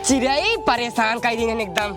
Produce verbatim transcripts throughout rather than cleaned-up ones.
चिरई परेशान कइ दिहिन एकदम।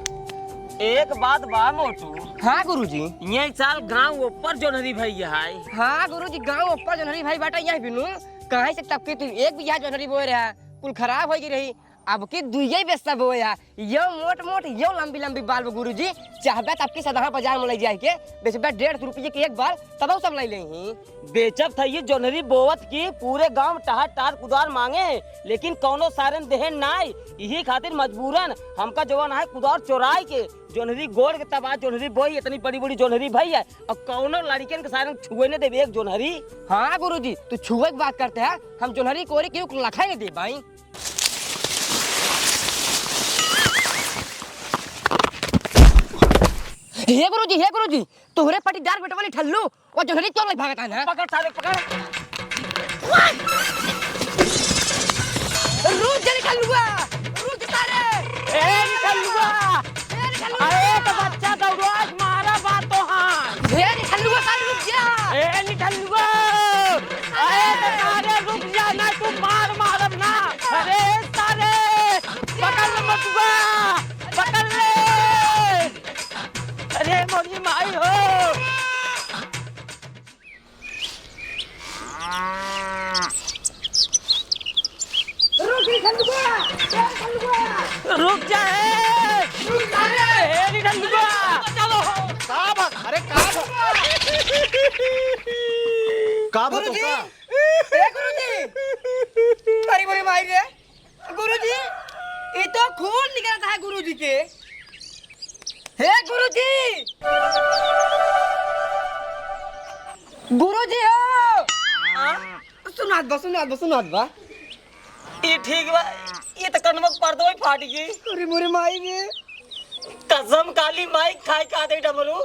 एक बात बा मोटू। हाँ गुरुजी। ये साल गाँव ऊपर जोन्हरी भई है। हाँ गुरुजी, गाँव ऊपर जोन्हरी भई बाटे, यही बिनु कहीं से तब के तू एक बिगहा जोन्हरी बोए रहा, कुल खराब होइ गई रही। अब की दुइये बेस्ता बोए है, यो मोट मोट, यो लंबी लंबी बाल बा गुरुजी। चाहबे तब की सदहा बाजार में लइ जाए के बेचबे डेढ़ सौ रुपये के एक बाल, तब सब लइ लेही। बेचब थई जोन्हरी बोवत की पूरे गांव टहर टहर कुदार मांगे, लेकिन कौनो सारन देहेन नाई। इही खातिर मजबूरन हमका जवन है कुदार चोराई के जोन्हरी गोड़ के तब आज जोन्हरी बोई, इतनी बड़ी बड़ी जोन्हरी भई है, और कौनो लड़िकन के सारन छुए न देबे एक जोन्हरी। हाँ गुरुजी, तू छुए की बात करते है, हम जोन्हरी कोरी के लखा ही नहीं दे पाई। हे गुरुजी, हे गुरुजी, तोहरे पटीदार बेटवा निठल्लू, वो जोन्हरी चोर लइ भागत है ना? पकड़ सारे, पकड़। रुक जा निठल्लुआ, रुक जा सारे। ए निठल्लुआ। ए निठल्लुआ। अरे तो बच्चा दौड़ो, आज मारा बात तो हाँ। ए निठल्लुआ, सारे रुक जा। ए निठल्लुआ। अरे तो सारे रुक जा ना, तू मार मारब ना। अरे सारे, पकड़ ले मटुआ, पकड़ ले। अरे मोरी माई हो। रुक रे खंडुआ, ए खंडुआ। रुक जा, ए। रुक जा रे। ए रे खंडुआ। चलो। का बात? अरे का बात? का बात गुरुजी, हो का? ए गुरुजी। अरे मोरी माई रे। गुरुजी, ई तो खून निकलत है गुरुजी के। हे गुरुजी! गुरुजी हो! हाँ? सुनात बा, सुनात बा, सुनात बा। ई ठीक बा, ई त कनवा के पर्दो ही फाट गई। अरे मोरे माई रे। कसम काली माई खाई का दे डमरू,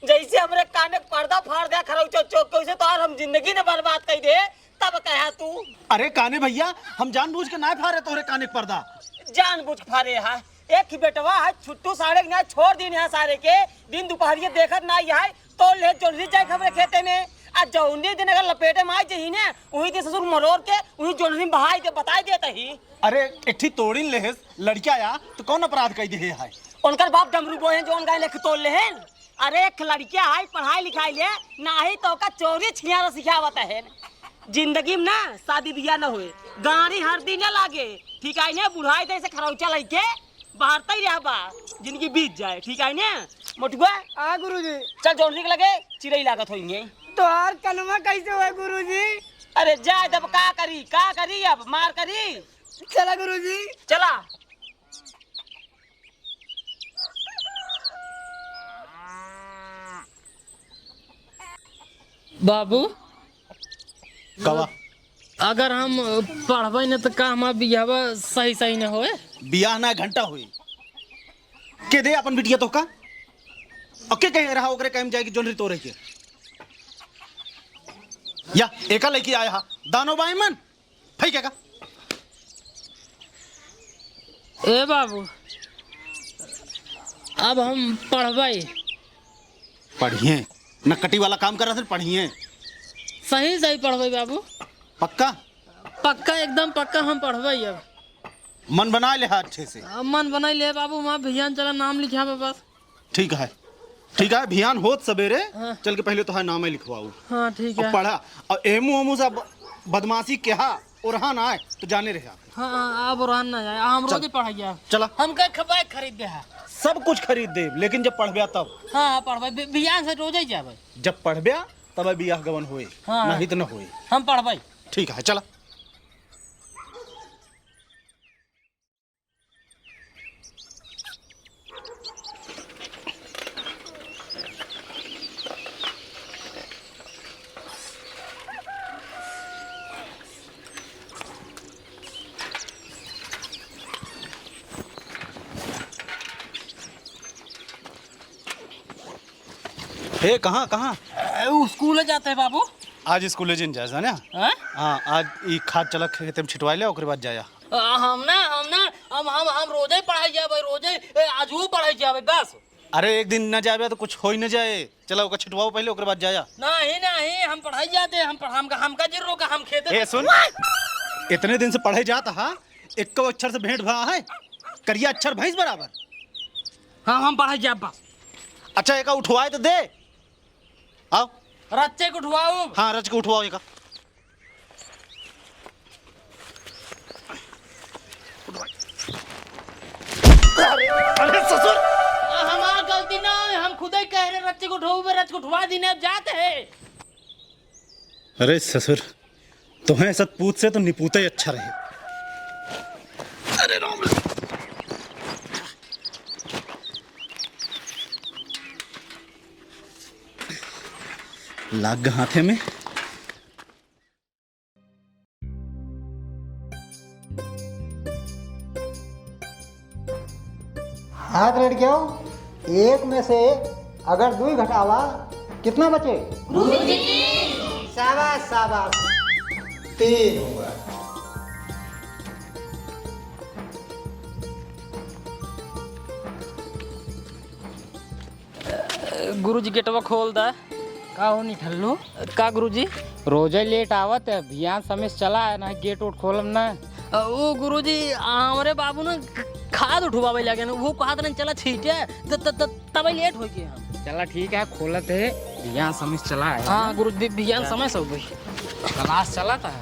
जैसे हमरे काने के पर्दा फाड़ दे खरौचो चौक के, वैसे तो और हम जिंदगी ने बर्बाद कर दे। तब कहा तू। अरे काने भैया, हम जानबूझ के ना फारे तोहरे काने के पर्दा। जानबूझ के फारे हा। एक ही बेटवा है, छुट्टू साढ़े के यहाँ छोड़ दीन है सारे के। दिन दुपहरिये देखत ना है, तो ले जोन्हरी जाए हमरे खेते में। आ जौने दिन अगर लपेटे में आ जही ने, वही दिन ससुर मरोर के, वही जोन्हरी में बहाई दे, बताई देत ही। अरे एक ठी तोड़िन लेहेस, लड़किया या, तो कौन अपराध कई देहे है? उनकर बाप डमरू बोहे हैं, जौन गाय लेके तोड़ लेहेन। अरे, एक लड़किया है, पढ़ाई लिखाई ले, नाही तो ओका चोरी छियारा सिखावत है। जिंदगी में ना शादी बियाह न होए, गाड़ी हर दिन न लागे, ठीक है ने? बुढ़ाई दे से खरौचा लइके बहरते ही रहा बा, जिंदगी बीत जाए, ठीक है ने? मोटुआ, हाँ गुरुजी। चल जोन्हरी के लगे, चिरई लागत होइहैं। तोहार कनवा कैसे हुआ गुरुजी? अरे जा, जब का करी, का करी, अब मार करी। चला गुरुजी। चला। बाबू, का बा? अगर हम पढ़बै न त का हमार बियाहवा सही सही न होए? बियाह ना घंटा होई। के दे अपन बिटिया तोहका? और के कहे रहा ओकरे कहे में जाए कि जोन्हरी तोरे के? या एका लइके आया हा, दानो बाएं मन। ठीक है का? ए बाबू, अब हम पढ़बै। पढ़िए, नकटी वाला काम कर रहा था, पढ़िए। सही सही पढ़बै बाबू। पक्का? पक्का, एकदम पक्का हम पढ़बै अब। मन बना ले हा अच्छे से। अब मन बनाई ले बाबू, वहाँ भियान चला नाम लिखा बा बस। ठीक है, ठीक है, भियान होत सबेरे हाँ। चल के पहले तोहार नामे लिखवाऊ। हाँ, ठीक और है। पढ़ा, और एमू ओमू से ब-, बदमाशी केहा, ओरहान आए, तो जाने रहे आप। हाँ, हाँ, अब ओरहान ना आए, हम चल। रोज ही पढ़ाइया। चला। हम का खबाए खरीद दे है। सब कुछ खरीद दे, लेकिन जब पढ़ब्या तब। हाँ, हाँ, पढ़बै, बि-, भियान से रोज ही जाबै। जब पढ़ब्या, तब बियाह गवन होए, हाँ। नहीं तो न होए। हम पढ़बै। ठीक है, चला। ए, कहाँ, कहाँ? ए, उ स्कूल जात है बाबू। आज स्कूल जिन जाए, जाने? हाँ? हाँ, आज ई खाद चला खेते में छिटवाइ ले, ओकरे बाद जाया। आ, हम ना, हम ना, हम, हम, हम रोजे पढ़ाई जाबे, रोजे, ए, आजुओ पढ़ाई जाबे, बस। अरे, एक दिन न जाबे तो कुछ होइ न जाए। चला, ओका छिटवाओ पहिले, ओकरे बाद जाया। नहीं, नहीं, हम पढ़ाई जाते, हम पढ़-, हमका, हमका जिन रोका, हम खेते ए, सुन, इतने दिन से पढ़ाई जात हा, एक्को अक्षर से भेंट भा है? करिया अक्षर भैंस बराबर। हाँ, हम पढ़ाई जाब बस। अच्छा, एका उठवाए तो दे। आओ। रच्चे के उठवाओ। हाँ, रच के उठवाओ एका। अरे, अरे ससुर! आ, हमार गलती ना है, हम खुदे कह रहे रच्चे के उठवाओ, रच के उठवा दीने, अब जात है। अरे ससुर, तोहें सतपूत से तो निपूते ही अच्छा रहे। अरे राम रे। लाग ग हाथे में। हाँ तो लड़कियों, एक में से अगर दुई घटावा, कितना बचे? गुरुजी। शाबाश, शाबाश। तीन हुआ। गुरुजी, गेटवा खोल दा। का हो निठल्लू? का गुरुजी? रोजे लेट आवत है, भियान समय से चला है ना, गेट उट खोलम ना। अ, ओ गुरुजी, हमरे बाबू ना ख-, खाद उठवावे लगे ना, वो कहत रहन चला छीटे, त, त, त, तबे लेट होइ गए हम। चला ठीक है, खोलत है, भियान समय से चला है। हाँ गुरुजी, भियान समय से हो गई। क्लास चलत है।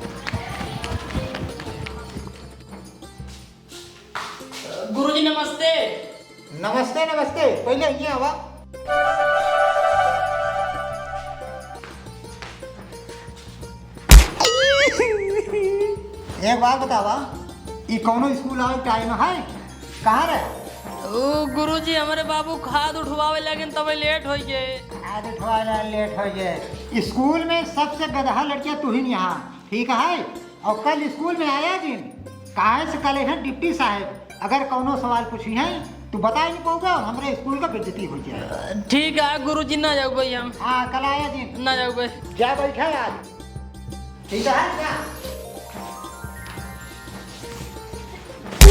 गुरुजी नमस्ते। नमस्ते, नमस्ते। पहिले हियाँ आवा। एक बात बतावा, ई कौनो स्कूल आवे टाइम है? कहाँ रहे? ओ गुरुजी, हमरे बाबू खाद उठवावे लगे तबे लेट होइ गए। खाद उठवावे लेट होइ गए। स्कूल में सबसे गदहा लड़किया तू ही यहाँ, ठीक है? और कल स्कूल में आया जिन, काहे से कल है डिप्टी साहब, अगर कौनो सवाल पूछी है तो बताई नहीं पाओगे और हमरे स्कूल का बेइज्जती हो जाए। ठीक है गुरुजी, ना जाओ भाई हम। हाँ, कल आया जिन। ना जाओ भाई। जा बैठा यार। ठीक है, जा।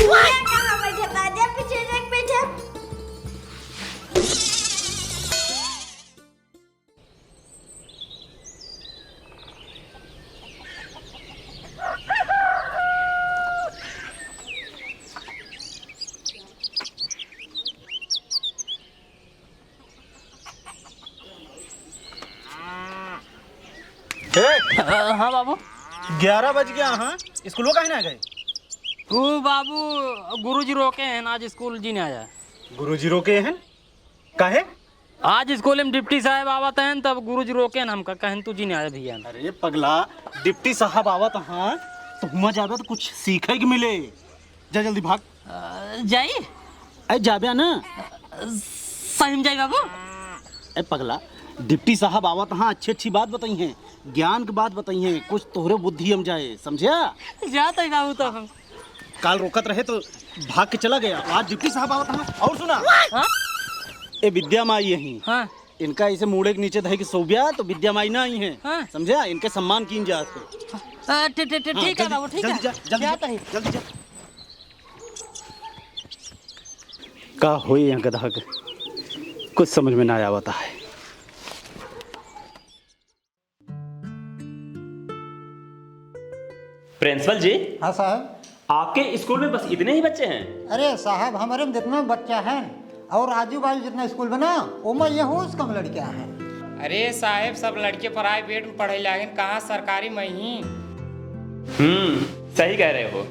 ये कहाँ बैठे था? जा पीछे देख बैठे। ए, हाँ बाबू। ग्यारह बज गया, हाँ? स्कूलो काहे ना गए? ओ बाबू, गुरुजी रोके हैं, आज स्कूल जिन आया। गुरुजी रोके हैं? काहे? आज स्कूल में डिप्टी साहब आवत हैं, तब गुरुजी रोके हैं हमका, कहन तू जिन आया भैया। अरे पगला, डिप्टी साहब आवत हैं, तो हुआं जाबे तो कुछ सीखे के मिले। जा जल्दी भाग। अ, जाई? ए, जाबे ना। अ, सही में जाई बाबू? ए पगला, डिप्टी साहब आवत हैं, अच्छी अच्छी बात बताई हैं, ज्ञान की बात बताई हैं, कुछ तोहरे बुद्धि हम जाए, समझ्या? जात है बाबू तो हम। काल रोकत रहे तो भाग के चला गया, आज डिप्टी साहब आवत हैं। और सुना, हाँ? ए विद्या माई यही, हाँ। इनका ऐसे मूड़े के नीचे धई के सोब्या तो विद्या माई ना आई हैं, हाँ। समझ्या? इनके सम्मान कीन जा आज तो। अ, ठी-, ठी-, ठी-, हाँ, ठीक है जल्दी, बाबू, ठीक जल्दी है। जा, जल्दी जा, जात है। जल्दी जा। का होई यहाँ गधा के? कुछ समझ में ना आवता है। प्रिंसिपल जी। हाँ साहब। आपके स्कूल में बस इतने ही बच्चे हैं? अरे साहब, हमरे में जितना बच्चा है और आजू बाजू जितना स्कूल बा ना, ओमा यहू से कम लड़कियां हैं। अरे साहेब, सब लड़के प्राइवेट में पढ़े लागिन, कहाँ सरकारी में ही। हम्म, सही कह रहे हो।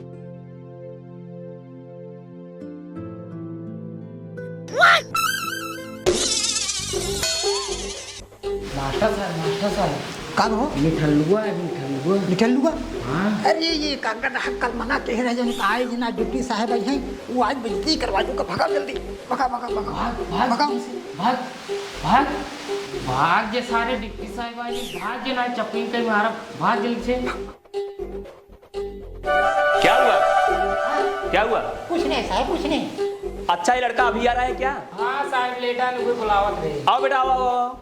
मास्टर साहब, मास्टर साहब। का हो? निठल्लुआ है, निठल्लुआ। निठल्लुआ? हाँ। अरे, ये का कर रहा, कल मना कह रहे, जन आए, जन आज डिप्टी साहब आई हैं, वो आज बेइज्जती करवा दूंगा, भगा जल्दी, भगा, भगा, भगा। भाग, भाग, भगा। जल्दी से, भाग, भाग, भाग जे सारे डिप्टी साहब आए, भाग जे ना चप्पी के मारा, भाग जल्दी से। क्या हुआ? क्या हुआ? कुछ नहीं साहब, कुछ नहीं। अच्छा, ये लड़का अभी आ रहा है क्या? हाँ साहब, लेटा नु कोई बुलावत रहे। आओ बेटा, आओ, आओ, आओ।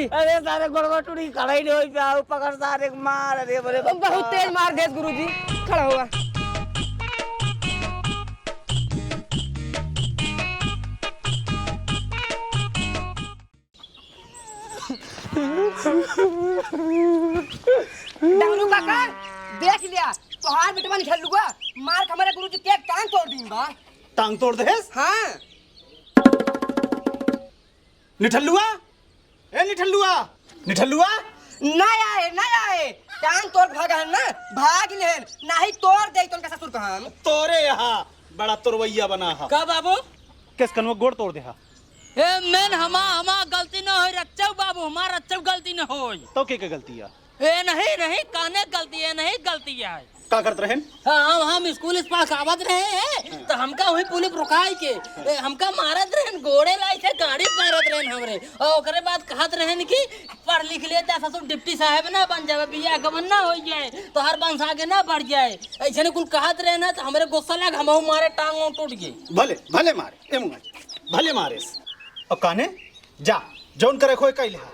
गुरुजी। अरे सारे गोड़वा टूटी, खड़ा ही नहीं होई पाऊ, पकड़ सारे के मार, अरे बड़े बप्पा। बहुत तेज मार देस गुरुजी, खड़ा हुआ। डमरू काका, देख लिया, तोहार बेटवा निठल्लुआ मार के हमरे गुरुजी के टांग तोड़ दीन बा। टांग तोड़ देस? हाँ। निठल्लुआ, ए निठल्लुआ, निठल्लुआ। ना आए, ना आए। टांग तोर भागा है ना, भाग लेन, नाही तोर दे तोन का ससुर का हम। तोरे यहाँ बड़ा तोरवैया बना हा। का बाबू? केस कनवा गोड़ तोड़ दे हा। ए मेन हमा, हमा गलती न होई रच्चऊ बाबू, हमार रच्चऊ गलती न होई। तो के के गलती है? ए नहीं, नहीं, काने गलती है, नहीं गलती है। का करत रहेन? हाँ, हम, हम स्कूल से पास आवत रहे हैं, तो हमका वही पुलिस रुकाई के, ए, हमका मारत रहेन, गोड़े लाई के गाड़ी मारत रहेन हमरे। और ओकरे बाद कहत रहेन कि पढ़ लिख ले, जा ससुर डिप्टी साहब ना बन जावे, बियाह गवन ना हो जाए, तोहर वंश आगे ना बढ़ जाए। ऐसे ने कुल कहत रहेन ना, तो हमरे गुस्सा लग, हमहू मारे टांग वांग टूट गए। भले, भले मारे, ए मुंगा, भले मारेस। और काने, जा, जौन करे खोए कई लेहा।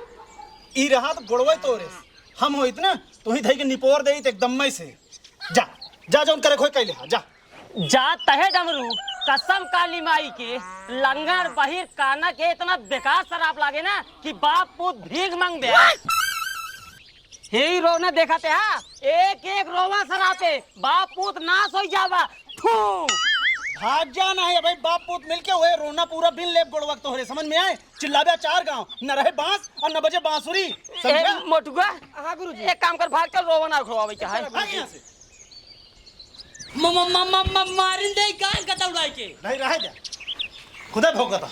ई रहा तो गोड़वे तोरेस। हम होइत ना, तो ही धई के निपोर देइत एकदम मई से। जा, जा जौन करे खोए कई लेहा, जा। जा तहे डमरू, कसम काली माई के, लंगड़ बहिर काना के इतना बेकार शराब लागे ना कि बाप पूत भीख मांग दे। हे ही रोना देखा ते हा, एक एक रोवा शराब पे, बाप पूत नाश होई जावा। थू। भाग जा ना है भाई, बाप पूत मिलके वही रोना पूरा बिन लेब गोड़वा के तोहरे, समझ में आए? चिल्लाबे चार गांव, न रहे बांस और न बजे बांसुरी, समझा? ए, मोटुआ, हाँ गुरुजी। एक काम कर, भाग चल, रोवा ना खोआवे के है। भाग यहाँ से। म-, म-, म-, म-, म-, मारिन दे का गदा उड़ाई के। नहीं, रह जा, खुदा भोगता।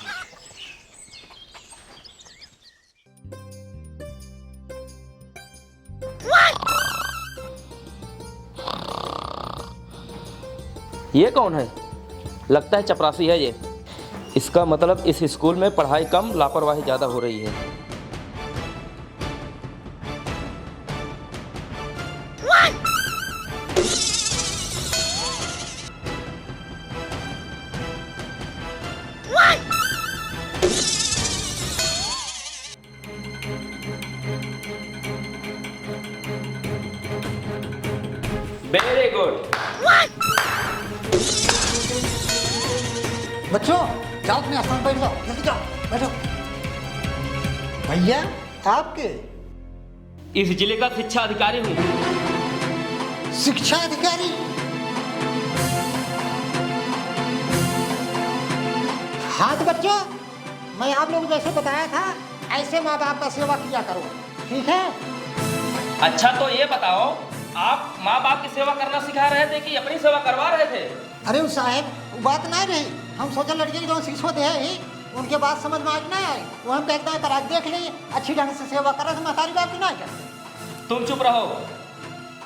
ये कौन है? लगता है चपरासी है ये। इसका मतलब इस स्कूल में पढ़ाई कम, लापरवाही ज्यादा हो रही है। Very good। बच्चों, जाओ अपने स्थान पर बैठ जाओ, जल्दी जाओ, बैठो। भैया, आपके इस जिले का शिक्षा अधिकारी हूँ। शिक्षा अधिकारी? हाँ तो बच्चों, मैं आप लोग जैसे बताया था, ऐसे माँ बाप का सेवा किया करो, ठीक है? अच्छा, तो ये बताओ, आप माँ बाप की सेवा करना सिखा रहे थे कि अपनी सेवा करवा रहे थे? अरे उ साहेब, उ बात नाहीं रही। हम सोचा लड़के के जौन सिसवा देहे ही, उनके बात समझ में आज नाहीं आई। वो हम कहता है, "तराज देख ले, अच्छी ढंग से सेवा करत है, महतारी बाप की नाहीं करत।" तुम चुप रहो,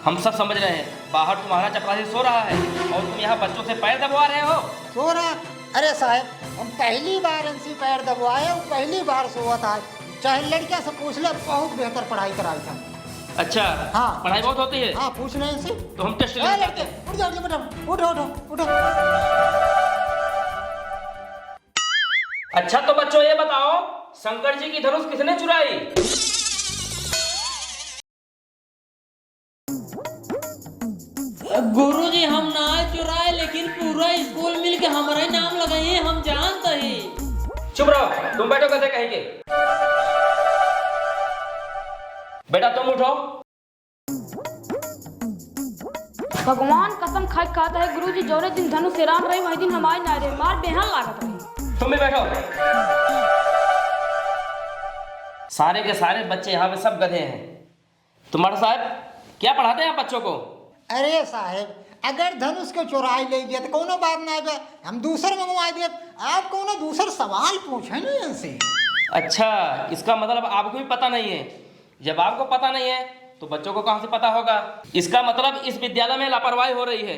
हम सब समझ रहे हैं। बाहर तुम्हारा चपरासी सो रहा है और तुम यहाँ बच्चों से पैर दबवा रहे हो। सो रहा? अरे साहेब, हम पहली बार इनसे पैर दबवाए, वो पहली बार सोवत है। चाहे लड़किया से पूछ ले, बहुत बेहतर पढ़ाई कराई था। अच्छा, हाँ। पढ़ाई बहुत होती है? हाँ, पूछ ले इनसे। तो हम test ए, लेना लड़के, चाहते हैं। उठ जाओ, उठ जाओ, उठो, उठो, उठो। अच्छा, तो बच्चों, ये बताओ, शंकर जी की धनुष किसने चुराई? गुरुजी, हम ना चुराए, लेकिन पूरा स्कूल मिलके हमरा ही नाम लगाई है, हम जानत ही। चुप रहो, तुम बैठो, गधे कहीं के। बेटा, तुम उठो। भगवान कसम खाई कहत है गुरुजी, जौने दिन धनुष हेरान रही, वही दिन हम आए ना रहे, मार बेहाल लागत रही। तुम भी बैठो। सारे के सारे बच्चे यहाँ पे सब गधे हैं। तुम्हारा साहब क्या पढ़ाते हैं आप बच्चों को? अरे साहेब, अगर धनुष को चुराई ले गया तो कौनो बात ना बे, हम दूसर मंगवा दे। आप कौनो दूसर सवाल पूछे नहीं इनसे। अच्छा, इसका मतलब आपको भी पता नहीं है। जब आपको पता नहीं है तो बच्चों को कहाँ से पता होगा? इसका मतलब इस विद्यालय में लापरवाही हो रही है।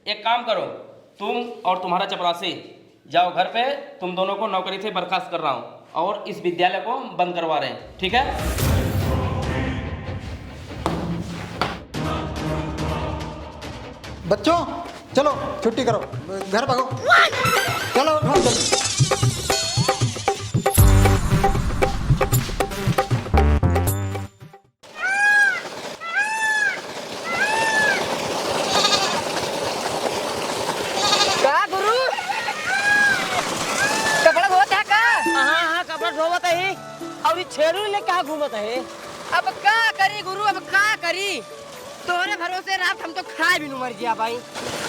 एक काम करो, तुम और तुम्हारा चपरासी जाओ घर पे, तुम दोनों को नौकरी से बर्खास्त कर रहा हूँ और इस विद्यालय को बंद करवा रहे हैं, ठीक है? बच्चों, चलो छुट्टी करो, घर भागो। चलो उठो जल्दी। का गुरु? कपड़ा धोवत है का? हाँ, हाँ, कपड़ा धोवत ही। और ई छेड़ू ले कहाँ घूमत है? अब का करी गुरु, अब का करी? तोहरे भरोसे रात हम तो खाए बिनु मर जिया भाई।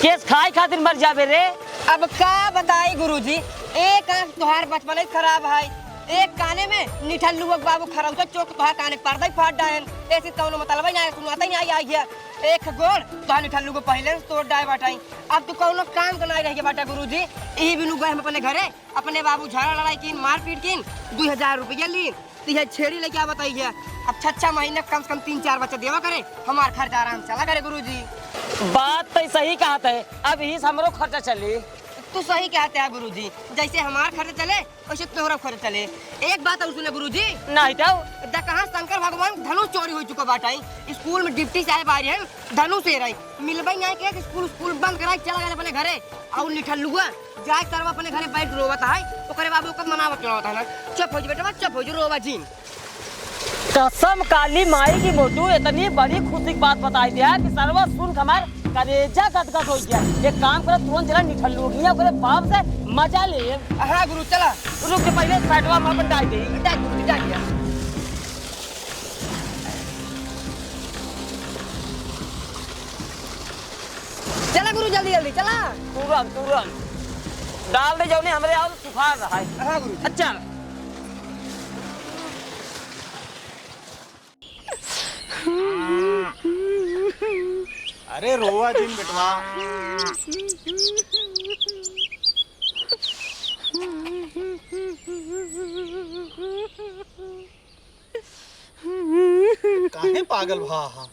केस खाए खातिर मर जाबे रे? अब का बताई गुरुजी, एक आँख तोहार बचपन ही खराब है, एक काने में निठल्लुआ के बाबू खरौचा चोक तोहार काने पर्दा ही फाड़ डायन। ऐसे कौनो मतलब ही ना है, सुनाता ही ना आई, आई है। एक गोड़ तोहार निठल्लू को पहले से तोड़ डाए बाटाई। अब तू कौनो काम का ना रह गया बाटा गुरुजी। यही बिनु गए हम अपने घरे, अपने बाबू झाड़ा लड़ाई कीन, मारपीट कीन, दो हजार रुपया लीन। तो यह छेड़ी लेके आवत आई है। अब छह छह महीने कम से कम तीन चार बच्चा देवा करे, हमार खर्चा आराम से चला करे गुरुजी। बात तो सही कहत है, अब ही से हमरो खर्चा चली। तू सही कहत है गुरुजी, जैसे हमार खर्चा चले वैसे तोहरा खर्चा चले। एक बात और सुने गुरुजी। नहीं तो? द कहाँ शंकर भगवान धनुष चोरी हो चुका बाटाई। स्कूल में डिप्टी साहब आ रहे हैं, धनुष ले रही, मिलबे नहीं के स्कूल, स्कूल बंद कराई चला गए अपने घरे। और निठल्लुआ जाए सरवा अपने घरे बैठ रोवत है, ओकरे बाबू ओकर मनावत रहत है ना। चुप हो जी बेटवा, चुप हो जी, रोवा जी। कसम काली माई की मोटू, इतनी बड़ी खुशी की बात बताई दिया कि सरवा सुन के हमार करेजा गदगद हो गया। एक काम करो, तुरंत चला निठल्लुआ के यहाँ, ओकरे बाप से मजा ले। हाँ गुरु, चला। रुक के पहले साइडवा में अपन डाल दे। डाल गुरु, डाल दिया। चला गुरु, जल्दी जल्दी चला। तुरंत, तुरंत डाल दे, जौने हमरे आओ तूफान रहा है। हाँ गुरु। अच्छा। अरे रोवा जिन बेटवा। काहे पागल भा हा?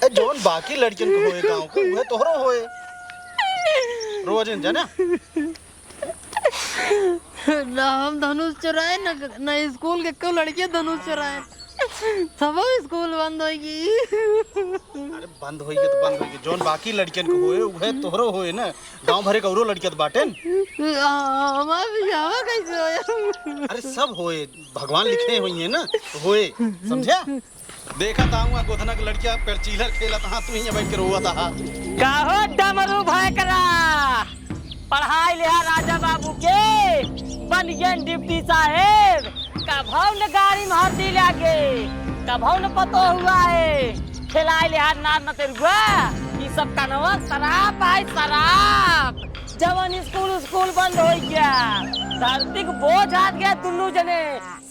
ए, जौन बाकी लड़कियन के होए गाँव के, उहे तोहरो होए। रोवा जिन जाना। ना हम धनुष चुराए, ना, ना स्कूल के कोई लड़के धनुष चुराए। सबो स्कूल बंद होई गई। अरे बंद होई गई तो बंद होई गई, जौन बाकी लड़कियन के होए, उहे तोहरो होए ना। गाँव भरे के औरो लड़कियत बाटेन। आ, हमार बियाहवा कैसे होया? अरे सब होए, भगवान लिखे हुई है ना, होए, समझा? देखत आऊँ, गोधना के लड़किया पेरचीलर खेलत हा, तू हियाँ बैठ के रोवत हा। काहो डमरू भयकरा, पढ़ाई लिहा राजा बाबू के, बन गए डिप्टी साहेब। कभौ न गाड़ी में हरदी लागे, कभौ न पतो हुआ है। खेलाए लिहा नार न तेरुआ, ई सब कनवा शराब आए शराब। जवन स्कूल, स्कूल बंद हो गया, धरती के बोझ आत गया दुनू जने।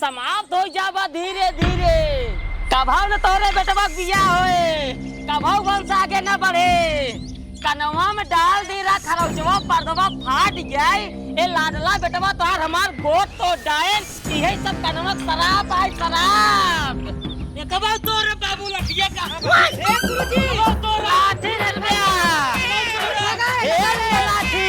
समाप्त होइ जाबा धीरे धीरे। कभौ न तोहरे बेटवा के बियाह होए, कभौ वंश आगे न बढ़े। कनवा में डाल दी रा खरौचवा, पर्दवा फाट जाए। ए लाडला बेटवा तोहार हमार गोड़ तोड़ डाए। इहे सब कनवा शराब आए शराब। ए कबौ तोर बाबू लठिया कहाँ बा? ए गुरुजी। कबौ तोर लाठी रे बे। ए ले लाठी।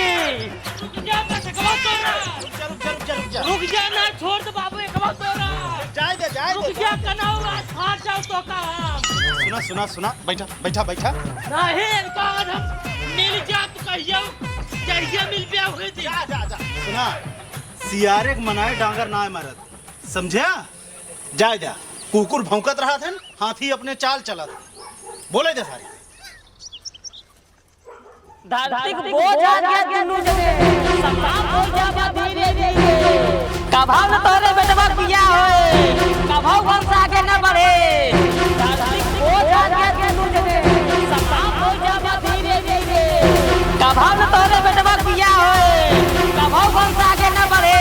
रुक जा, बस, कबौ तोरा। रुक जा, रुक जा, रुक जा, रुक जा। रुक जा ना, छोड़ दे बाबू, ये कबौ तोरा। जाए दे, जाए दे, रुक जा, जाए दे। कनवा फाट जाओ तो का हम। सुना, सुना, सुना, बैठा, बैठा, बैठा। नहीं, इनका आज हम मिल जात कहियो, जहिया मिल पे हुए थे। जा, जा, जा। सुना, सियारे के मनाए डांगर नाय मरत, समझा? जाए जा, कुकुर भौंकत रहत है, हाथी अपने चाल चलत। बोले दे सारे। धरती के बोझ आ गया दुनू जने, समाप्त हो जाबा धीरे धीरे। कभौ न तोहरे बेटवा के बियाह होए, कभौ वंश आगे न बढ़े। धरती के बोझ आ गया दुनू जने, समाप्त हो जाबा धीरे धीरे। कभौ न तोहरे बेटवा के बियाह होए, कभौ वंश आगे न बढ़े।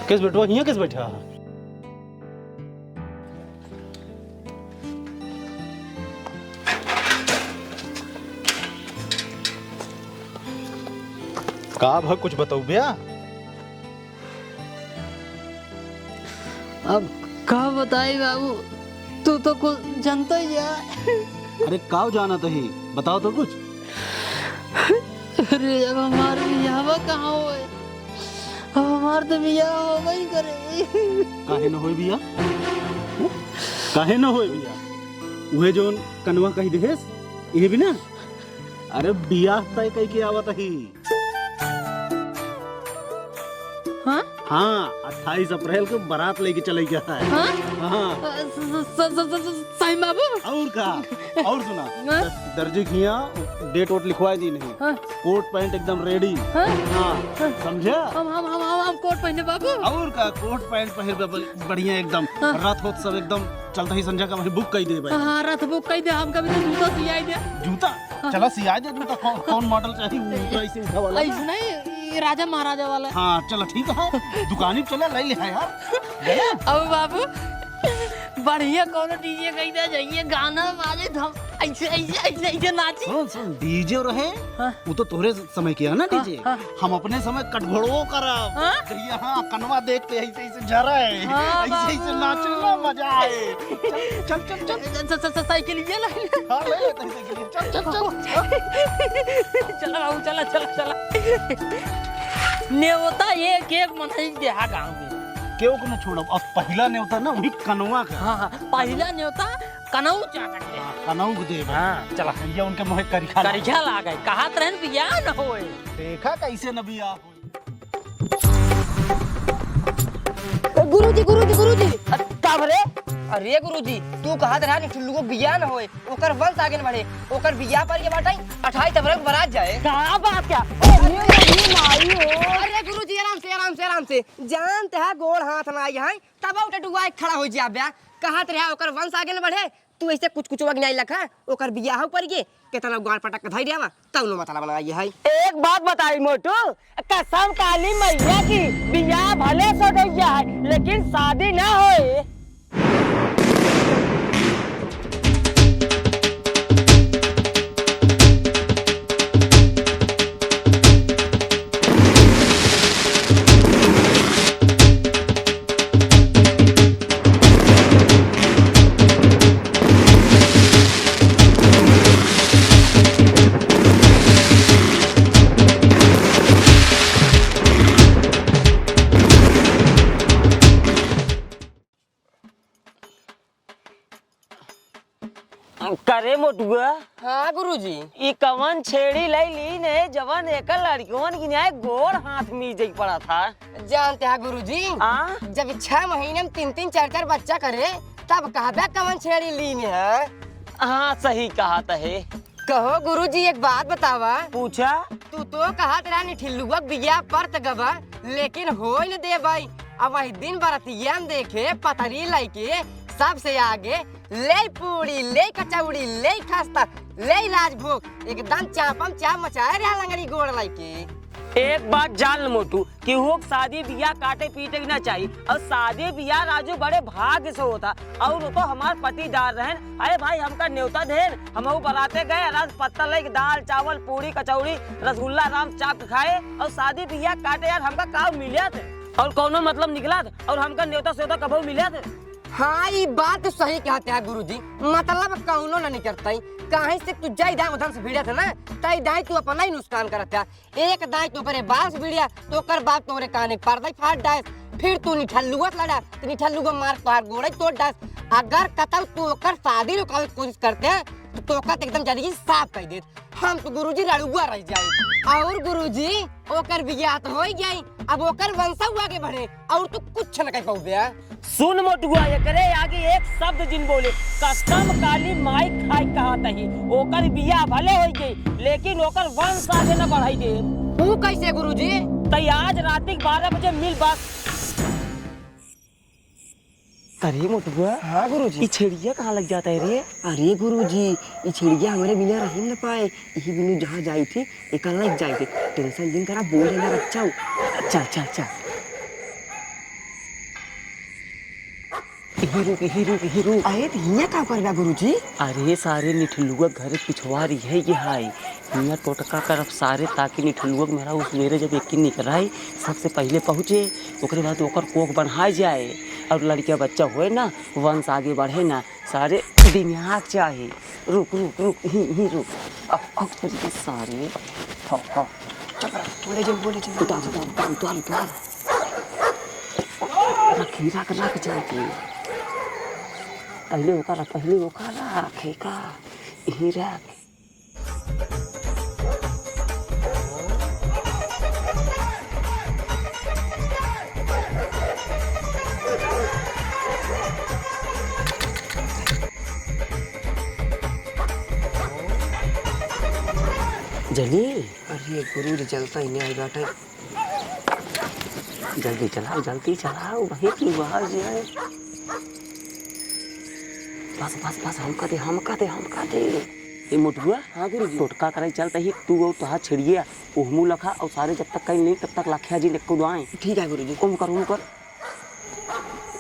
किस बेटवा, हियाँ किस बैठा है? का भा कुछ बतौब्या? अब का बताई बाबू, तू तो कुछ जानता ही है। अरे काव जानत ही, बताओ तो कुछ। अरे अब हमार बियाहवा कहाँ होए? हमार तो बियाह होबे करे। काहे न होए बियाह? काहे न होए बियाह? उहे जौन कनवा कहि देहेस, इहे बिना? अरे बियाह तय कइके आवत ही। हाँ? हाँ, अट्ठाईस अप्रैल के बारात लइके चले गया है। हाँ? हाँ। अ, स-, स-, सही बाबू? और का? और सुना, हाँ? द-, दर्जी के हियाँ डेट वोट लिखवाए दी नहीं। हाँ। कोट पैंट एकदम रेडी। हाँ? हाँ, हाँ। समझा? हम, हम, हम, हम, हम कोट पहने बाबू। और का, कोट पैंट पहिर के ब-, बढ़िया एकदम। हाँ। रथ वथ सब एकदम चलता ही संझा का वही बुक कइ दे भाई। हाँ, रथ बुक कइ दे, हम कभी तो जूता सियाई दे। जूता? हाँ। चला सियाई दे जूता, कौन, कौन मॉडल चाहिए, ऊंचा ऐसे उठा वाला ना? ऐसे नहीं, ये राजा महाराजा वाला। हाँ, चला ठीक है, दुकानी पे चला, ले ले है यार। गया? अब बाबू, बढ़िया कौनो डीजे कहीं दे जाइए, गाना बाजे तो हम ऐसे, ऐसे, ऐसे, ऐसे नाची। सुन, सुन, डीजे रहे, हाँ। वो तो तोरे समय किया ना हाँ, डीजे। हाँ। हम अपने समय कटघोड़वो करब। हाँ? जहिया हाँ, कनवा देख के ऐसे, ऐसे जरा है। हाँ, ऐसे, ऐसे बाबू। नाचना मजा आए। चल, चल, चल, चल। स-, स-, स-, साइकिल ये ले। हाँ, ले ले, तनी साइकिल। चल, चल, चल। चला बाबू, चला, चला, चला। नेवता एक, एक मनई देहा गाँव में। केहू को न छोड़ब। अब पहिला नेवता ना, वही कनवा का। हाँ, हाँ, पहिला नेवता कनऊ चाकट के। हाँ, कनऊ के देब। हाँ, चला। भैया उनके मुँहे करिखा लाग करिखा लाग गए। कहत रहन बियाह न होए। देखा कैसे न बियाह होए। ए, गुरुजी, गुरुजी, गुरुजी। अ, का भरे? अरे गुरुजी, तू कहत रहा निठुल्लू को बियाह न होए, ओकर वंश आगे न बढ़े, ओकर बियाह पर के बाटे, अट्ठाईस अप्रैल को बारात जाए। का बात क्या? अरे, अरे, माई हो। अरे गुरुजी, आराम से, आराम से, आराम से। जानत है गोड़ हाथ ना आई है, तब उठे डुआ के खड़ा हो जा बे। कहत रहा ओकर वंश आगे न बढ़े, तू ऐसे कुछ कुछ वगनाई लखा, ओकर बियाह पर के, केतना गाड़ पटक के धई देवा, तौनो मतलब ना आई है। एक बात बताई मोटू, कसम काली मैया की, बियाह भले सजैया है, लेकिन शादी ना होए। करे मोटुआ। हाँ गुरुजी। ई कवन छेड़ी लई लीन है, जवन एकर लड़कियन की न्याय गोड़ हाथ मीजे के पड़ा था। जानते हैं गुरुजी, हाँ? जब छह महीने में तीन तीन चार चार बच्चा करे, तब कहबे कवन छेड़ी लीन है। हाँ, सही कहत है। कहो गुरुजी, एक बात बतावा। पूछा। तू तो कहत रहा निठिल्लुआ के बियाह पर त गवा, लेकिन होई न देबई। अब वही दिन बरतिया में देखे पतरी लइके सबसे आगे ले पूड़ी, ले कचौड़ी, ले खस्ता, ले राजभोग, एकदम चापम चाप मचाए रहा लंगड़ी गोड़ लइके। एक बात जान ल मोटू, केहू के शादी बियाह काटे पीटे के ना चाही। और शादी बियाह राजू बड़े भाग्य से होता, और वो तो हमार पटीदार रहन। अरे भाई, हमका न्योता देन, हमहू बराते गए, रात पत्ता लेके दाल चावल पूड़ी कचौड़ी रसगुल्ला राम चाप के खाए, और शादी बियाह काटे यार, हमका का मिलत और कौनो मतलब निकलत, और हमका न्योता स्योता कबहू मिलत? हाँ, ई बात तो सही कहते हैं गुरुजी, मतलब कौनो ना निकलता ही। काहे से तू जाई दाई उधर से भिड़े थे ना, तई दाई तू अपना ही नुकसान करत है। एक दाई तोकरे बास भिड़िया, तोकर बाप तोरे काने पर्दा फाड़ डायस। फिर तू निठल्लुआ से लड़ा, तो निठल्लुआ मार तोहार गोड़े तोड़ डायस। अगर कतौ तू ओकर शादी रुकावे के कोशिश करते, तो तोका तो एकदम जिंदगी साफ कर देत। हम तो गुरुजी रड़ुआ रह जाए। और गुरुजी, ओकर बियाह तो हो ही गई, अब ओकर वंशा आगे बढ़े, और तू कुछ न कह पाऊ बे। सुन मोटुआ, एकरे आगे एक शब्द जिन बोले, कसम काली माई खाई कहा तही, ओकर बियाह भले होई गई, लेकिन ओकर वंश आगे न बढ़ाई दे। ऊ कैसे गुरुजी? तई आज रात के बारह बजे मिल बस। अरे मोटुआ। हाँ गुरुजी। ई छेड़िया कहाँ लग जाता है रे? अरे गुरुजी, ई छेड़िया हमरे बिना रह न पाए, यही बिनु जहाँ जाई थी, एका लग जाई थी। टेंशन जिन करा, बोल ना बच्चा। चल, चल, चल। यही रुक, यही रुक, यही रुक। अरे, तो हियाँ का कर बा, गुरुजी? अरे, सारे निठलुआ घर पिछवारी है, ये हाय। हियाँ टोटका करब सारे, ताकि निठलुआ के मेहरारू सुबेरे जब एक निकराई, सबसे पहले पहुँचे, ओकरे बाद ओकर कोख बढ़ाए जाए। और लड़किया बच्चा होए ना, वंश आगे बढ़े ना, सारे दिमाग चाही। रुक, रुक, रुक, ही, ही रुक। अब, अब तुझे सारे, हाँ, हाँ। चल, बोले जन, बोले जन। उतार, उतार, उतार, उतार, उतार। खीरा के रख जल्दी। पहिले ओकर, पहिले ओकर रख, एका इहीं रख। जली। अरे गुरु जी, जलता ही नहीं आई बाटे। जल्दी चलाओ, जल्दी चलाओ, वही की बाहर जाए। बस, बस, बस, हमका दे, हमका दे, हमका दे। ए मोटुआ, हाँ गुरुजी। टोटका करे चलत ही, तू अउर तोहार छेड़िया, ओहमू लखा अउर सारे जब तक कहीं नहीं, तब तक लखिया जी निक्को दुआएं। ठीक है गुरुजी। ओम कर, ओम कर।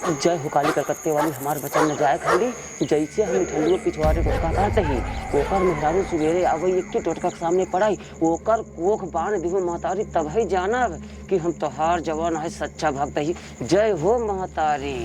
जय हो काली कलकत्ते वाली, हमार वचन न जाए खाली। जैसे हम ठंडुआ पिछवारे टोटका करत ही, ओकर मेहरारू सुबेरे आवई, एक टोटका के सामने पड़ाई, ओकर कोख बांध दिहो महतारी, तबही जानब कि हम तोहार जवान है सच्चा भक्त ही। जय हो महतारी।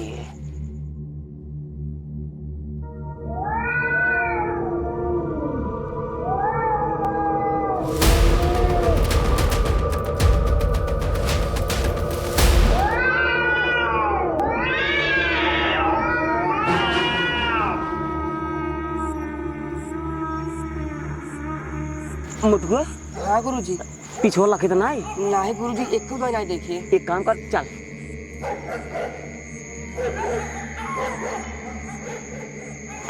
मोटुआ? हाँ गुरुजी। पिछवा लखे त नाई? नाहीं गुरुजी, एको दाई नाई देखे। एक काम कर, चल।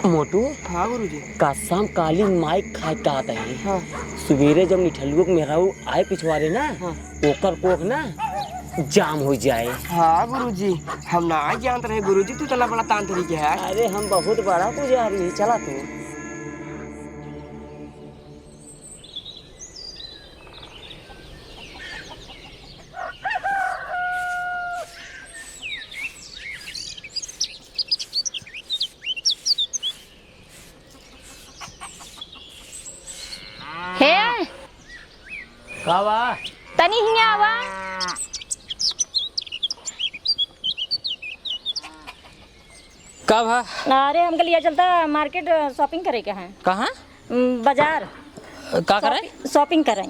मोटू। हाँ गुरुजी। कसम काली माई खाए कहत ही। हाँ। सुबेरे जब निठलुआ के मेहरारू आए पिछवारे ना, हाँ। ओकर कोख ना जाम हो जाए। हाँ गुरुजी, हम नाई जानत रहे गुरुजी, तू इतना बड़ा तांत्रिक है। अरे हम बहुत बड़ा पुजारी है, चला तू। हे! का बा? तनी हियाँ आवा। का बा? अरे, हमके लिया चलता market, shopping करे के है। कहाँ? उम, बाजार। का करे? Shopping, shopping करे।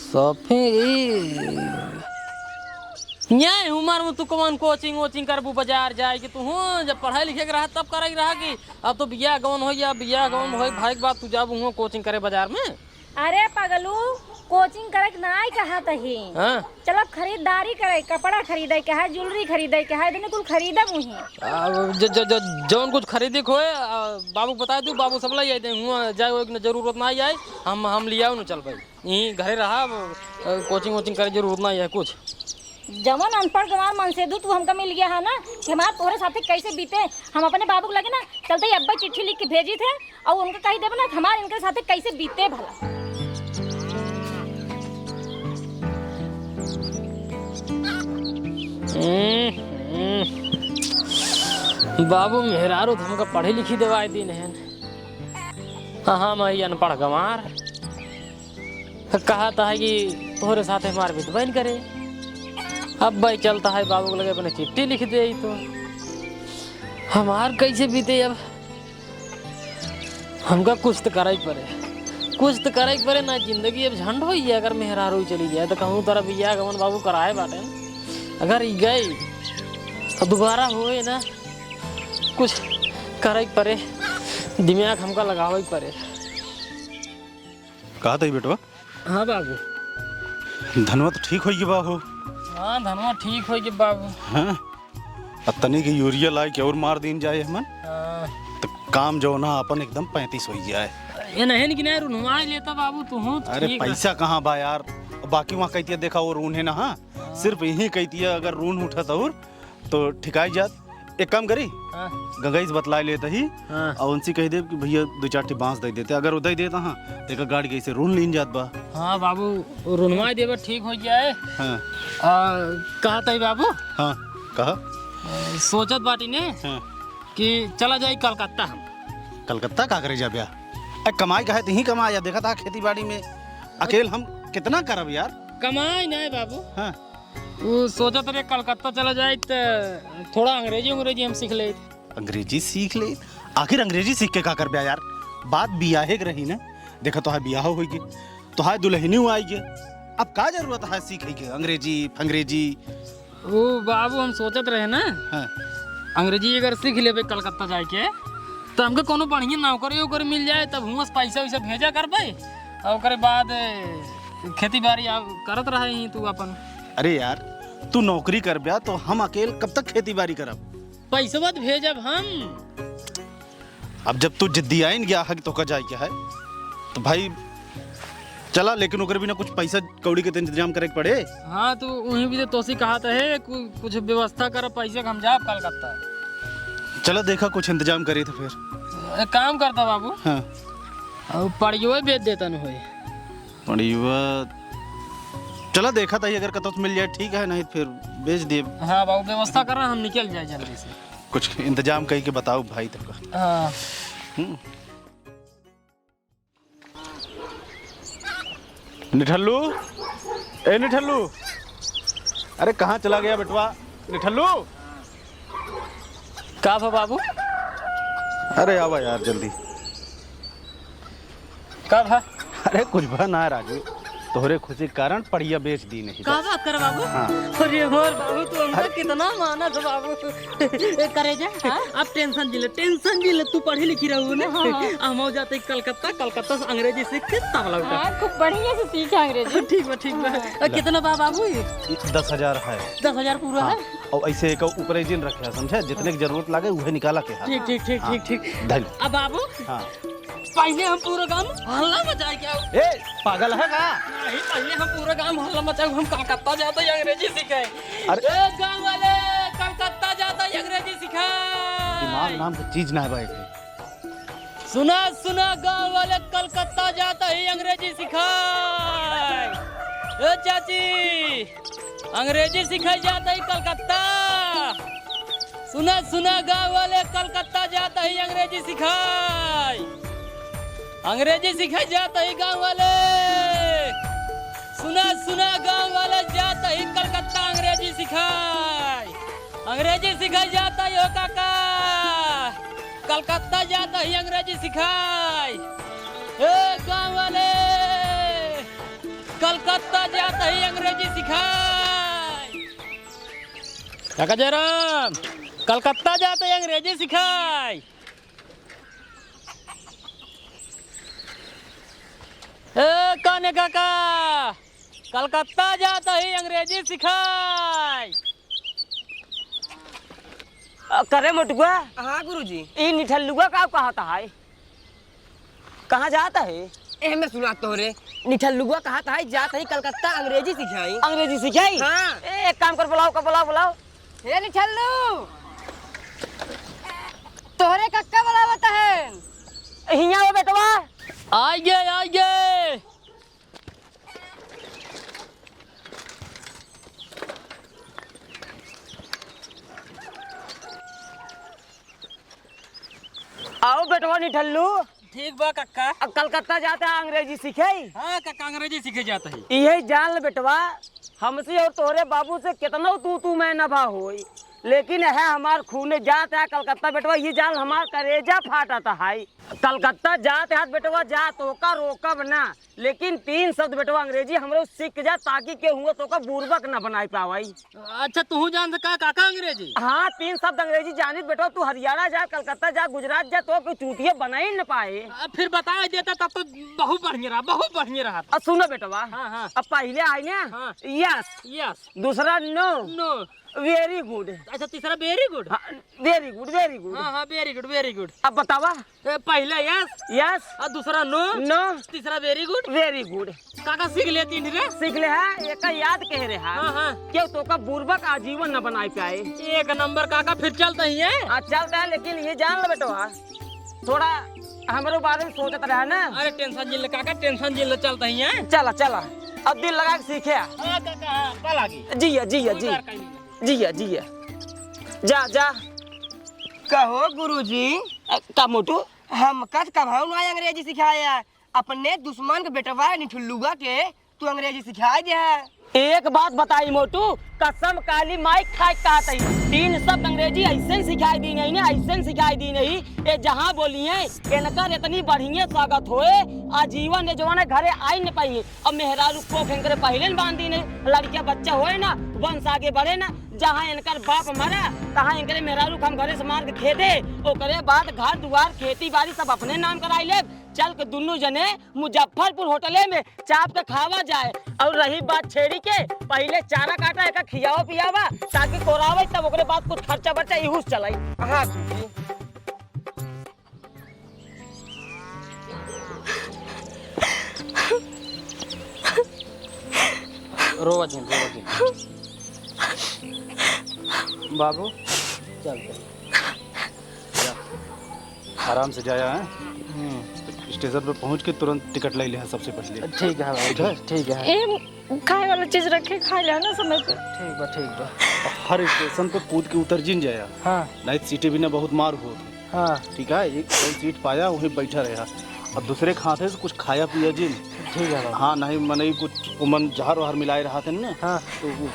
Shopping, ई, ये उमर में तू कौन coaching वोचिंग करबू बाजार जाए के? तू हूँ जब पढ़ाई लिखे के रहा तब करे के रहा कि अब तो बियाह गवन हो या बियाह गवन हो भाई के बाद तू जाबू हुआ coaching करे बाजार में? अरे पगलू, coaching करे के नाई कहत ही। हाँ। चलब खरीदारी करे, कपड़ा खरीदे के है, jewellery खरीदे के है, इतने कुल खरीदब उहीं। आ, ज-, ज-, ज-, जौन कुछ खरीदे के होए, आ, बाबू के बताए दू, बाबू सब लाई आई दे, हुआ जाए ओए के न जरूरत नाई आए, हम, हम लियाओ न चल भाई। यहीं घरे रहा, अब, अ, coaching वोचिंग करे जरूरत नाई है कुछ। जवन अनपढ़ गंवार मनसेधू तू हमका मिल गया है ना, कि हमार तोहरे साथे कैसे बीते, हम अपने बाबू के लगे ना चलते ही अब्बा चिट्ठी लिख के भेजी थे, अउर उनका कही देबे ना कि हमार इनके साथे कैसे बीते भला। हम्म, हम्म। बाबू मेहरारू तो हमका पढ़ी लिखी देवाई दीन है। हाँ, हाँ, मैं अनपढ़ गंवार। कहत है कि तोहरे साथे हमार बितबैन करे। अब भाई चलत है बाबू के लगे अपने चिट्ठी लिख दे तो। हमार कैसे बीते अब? हमका कुछ तो करे ही पड़े, कुछ तो करे ही पड़े ना। जिंदगी अब झंड होई है अगर मेहरारू चली जाए तो कहूँ तरह बियाह गवन बाबू कराए बाटे। अगर ई गई तो दोबारा होए ना, कुछ करे ही पड़े, दिमाग हमका लगावे ही पड़े। कहत ही बेटवा? हाँ बाबू। धनवा तो ठीक होई गे बा हो। हाँ, धनवा ठीक होई गे बाबू। हाँ? अब तनी के यूरिया लाए के अउर मार दीन जाए हमन। हाँ। तो काम जौन है अपन एकदम पैंतीस होई जाए। ये नहीं कि नहीं रुनवाई लेता बाबू, तू हूँ अरे ठीक है। पैसा कहाँ बा यार? बाकी वहाँ कहतिया देखा वो रून है ना, हाँ? हाँ। सिर्फ यही कहतिया अगर रून उठत अउर तो ठिकाई जात। एक काम करी, हाँ। गंगई से बतलाए लेत ही, हाँ। अउर उनसे कह देब कि भैया दो चार ठी बांस दे देते, अगर वो दे देता, हाँ, तो एक गाड़ी के ऐसे रून लीन जात बा। हाँ बाबू, रुनवाई देबे ठीक हो जाए। हाँ। आ, कहत ही बाबू? हाँ, कहा। आ, सोचत बाटी ने हाँ। कि चला जाई कलकत्ता हम। कलकत्ता का करे जाबे? ए, कमाई का है तो ही कमाया, देखा था खेती बाड़ी में अकेल हम कितना करब यार। कमाई नहीं बाबू। हाँ। उ सोचत रहे कलकत्ता चला जाए त थोड़ा अंग्रेजी, अंग्रेजी हम सीख ले। अंग्रेजी सीख ले? आखिर अंग्रेजी सीख के का करबे यार? बात बियाहे के रही ना। देखा तोहार बियाह होई गे, तोहार दुल्हनी आई गे, अब का जरूरत है सीखे के अंग्रेजी फंग्रेजी? ओ बाबू, हम सोचत रहे ना, हाँ। अंग्रेजी अगर सीख लेबे कलकत्ता जाए के, तो हमके कोनो बढ़िया नौकरी ओकरी मिल जाए, तब हुआं से पैसा वैसा भेजा करबे, और ओकरे बाद, ए, खेती बाड़ी आ, करत रहे ही तू अपन। अरे यार, तू नौकरी करब्या तो हम अकेल कब तक खेती बाड़ी करब? पैसवा तो भेजब हम। अब जब तू जिद्दी आइन गया है कि तोका जाए क्या है, तो भाई चला, लेकिन ओकर बिना कुछ पैसा कौड़ी के तो इंतजाम करे के पड़े। हाँ, तो वहीं भी तो तोसी कहा तो है, कु-, कुछ व्यवस्था कर पैसे के, हम जाब कलकत्ता। चला देखा, कुछ इंतजाम करी तो फिर। एक काम करता बाबू, हाँ। और पड़ियो बेच देता न होए। पड़ियो, चला देखा था, अगर कतौ से मिल जाए ठीक है, नहीं तो फिर बेच दिए। हाँ बाबू, व्यवस्था करा, हम निकल जाए जल्दी से। कुछ इंतजाम कई के बताओ भाई तबका। हाँ। हम्म। निठल्लू, ए निठल्लू, अरे कहाँ चला गया बेटवा निठल्लू? का भा बाबू? अरे आवा यार जल्दी। का भा? अरे कुछ भा ना राजू, तोहरे खुशी के कारण पड़िया बेच दी नहीं। का बात कर बाबू? हाँ। अरे हमार बाबू, तू हमका अरे कितना मानत हो बाबू। ए, करेजा, हाँ? आप tension जिन ले, tension जिन ले, तू पढ़ी लिखी रहू ना। हाँ, हाँ। हम हो जाते कलकत्ता, कलकत्ता से अंग्रेजी सीख के तब लौटा। हाँ, खूब बढ़िया से सीखे अंग्रेजी। ठीक बा, ठीक बा। हाँ। अ, कितना बा बाबू ये? दस हजार है। दस हजार पूरा हाँ। है? और ऐसे एक ऊपर जिन रखे है, समझे? जितने की जरूरत लागे, उहे निकाला के है। ठीक, ठीक, ठीक, हाँ। ठीक, ठीक। धन। अब बाबू, हाँ। पहले हम पूरा गांव में हल्ला मचाए क्या? ए, पागल है का? नहीं, पहले हम पूरा गांव में हल्ला मचाए, हम कलकत्ता जाते हैं अंग्रेजी सीखे। अरे। ए, गांव वाले, कलकत्ता जाता है अंग्रेजी सिखाए। दिमाग नाम की चीज ना है भाई। सुना, सुना, गांव वाले, कलकत्ता जाता ही अंग्रेजी सिखाए। ए चाची, अंग्रेजी सिखाए जाता ही कलकत्ता। सुना, सुना, गांव वाले, कलकत्ता जाता ही अंग्रेजी सिखाए। अंग्रेजी सिखाए जाता ही गांव वाले। सुना, सुना, गांव वाले, जाता ही कलकत्ता अंग्रेजी सिखाए। अंग्रेजी सिखाए जाता ही हो काका, कलकत्ता जाता ही अंग्रेजी सिखाए। ए गांव वाले, कलकत्ता जाता ही अंग्रेजी सिखाए। काका जयराम, कलकत्ता जाता ही अंग्रेजी सिखाए। ए काने काका, कलकत्ता जाता ही अंग्रेजी सिखाए। अ, करे मोटुआ। हाँ गुरुजी। ई निठल्लुआ का कहत है? कहाँ जात है? ए, मैं सुना तोहरे। निठल्लुआ कहत है, जात है कलकत्ता अंग्रेजी सिखाई। अंग्रेजी सिखाई? हाँ। ए, एक काम कर, बुलाओ, का बुलाओ, बुलाओ। हे निठल्लू, तोहरे कक्का बुलावत है। हियाँ हो बेटवा। आइए, आइए। आओ बेटवा निठल्लू। ठीक बा कक्का। अब कलकत्ता जाता है अंग्रेजी सीखे। हाँ कक्का, अंग्रेजी सीखे जाता है। यही जान ले बेटवा, हमसे और तोहरे बाबू से कितनो तू तू मैं न भा होई, लेकिन है हमार खूने जात है कलकत्ता बेटवा। ये जान हमार करेजा फाटत है। कलकत्ता जात है बेटवा, जा, तोका रोकब ना, लेकिन तीन शब्द बेटवा अंग्रेजी हमरो सीख जा, ताकि केहू तोका बुरबक ना बनाई पावई। अच्छा, तू जान का काका अंग्रेजी? हाँ, तीन शब्द अंग्रेजी जानित बेटवा। तू हरियाणा जा, कलकत्ता जा, गुजरात जा, तो कोई चूतिया बनाई न पाए। आ, फिर बता देता तब तो बहुत बढ़िया रहा, बहुत बढ़िया रहा। अब सुनो बेटवा, हाँ, हाँ। अब पहले आई ना, हाँ। Yes। Yes। दूसरा no। No। Very good। अच्छा, तीसरा very good। हाँ, very good, very good। हाँ, हाँ, very good, very good। अब बतावा। ए, पहला yes। Yes। और दूसरा no। No। तीसरा very good। Very good। काका सीख लेती नहीं रे। सीख ले है, एक याद कह रहे हैं। हाँ, हाँ। क्यों तोका बुरबक आजीवन न बनाए पाए। एक नंबर काका, फिर चलता ही है। हाँ, चलता है, लेकिन ये जान लो बेटवा, थोड़ा हमरो बारे में सोचत रहा ना। अरे tension जिन ले काका, tension जिन ले, चलता ही है। चला, चला, अब दिल लगा के सीखे। हाँ काका, हाँ, कल आगे। जिया, जिया, कोई जी। बार कहीं नहीं। जिया, जिया। जा, जा। कहो गुरुजी। अ, का मोटू? हमका त कबहू ना अंग्रेजी सिखाया। अपने दुश्मन के बेटवा निठुल्लुआ के तू अंग्रेजी सिखाई दे है। एक बात बताई मोटू, कसम काली माई खाए के कहत हई, तीन शब्द अंग्रेजी ऐसे ही सिखाई दी नहीं ने, ऐसे ही सिखाई दी नहीं। ये जहाँ बोलिए, इनकर इतनी बढ़िया स्वागत होए, आजीवन ये जवान घरे आई न पाइए। अब मेहरारू को फेंक करे पहले न बांध दी नहीं, लड़किया बच्चा होए ना, वंश आगे बढ़े ना, जहाँ इनकर बाप मरा, तहाँ इनकरे मेहरारू के हम घरे से मार के खेदे। ओकरे बाद घर दुआर, खेती बारी सब अपने नाम कराई लेब। चल के दुन्नू जने मुजफ्फरपुर होटले में चाप के खावा जाए। और रही बात छेड़ी के, पहिले चारा काटा, एका खियावा पियावा, ताकि कोरावे, तब ओकरे बाद कुछ खर्चा बर्चा इहू से चलाई। हाँ जीजी। रोवा जिन, रोवा जिन। बाबू, चल, चल। जा। आराम से जाया है। हम्म। स्टेशन पे पहुँच के तुरंत टिकट ले लिहा सबसे पहिले। ठीक है बाबू, ठीक है? ठीक, ठीक है। ए, खाए वाला चीज रखे, खा ले ना समय पे। ठीक बा, ठीक बा। हर स्टेशन पे कूद के उतर जिन जाया। हाँ। नहीं तो सीटें भी ना बहुत मार होत। हाँ। ठीक है, एक कोई सीट पाया, वहीं बैठा रहा। और दूसरे के हाथे से कुछ खाया पिया जिन। ठीक है बाबू। हाँ, नहीं, मनई कुछ उमन जहर वहर मिलाए रहा थे ना, हाँ। तो वो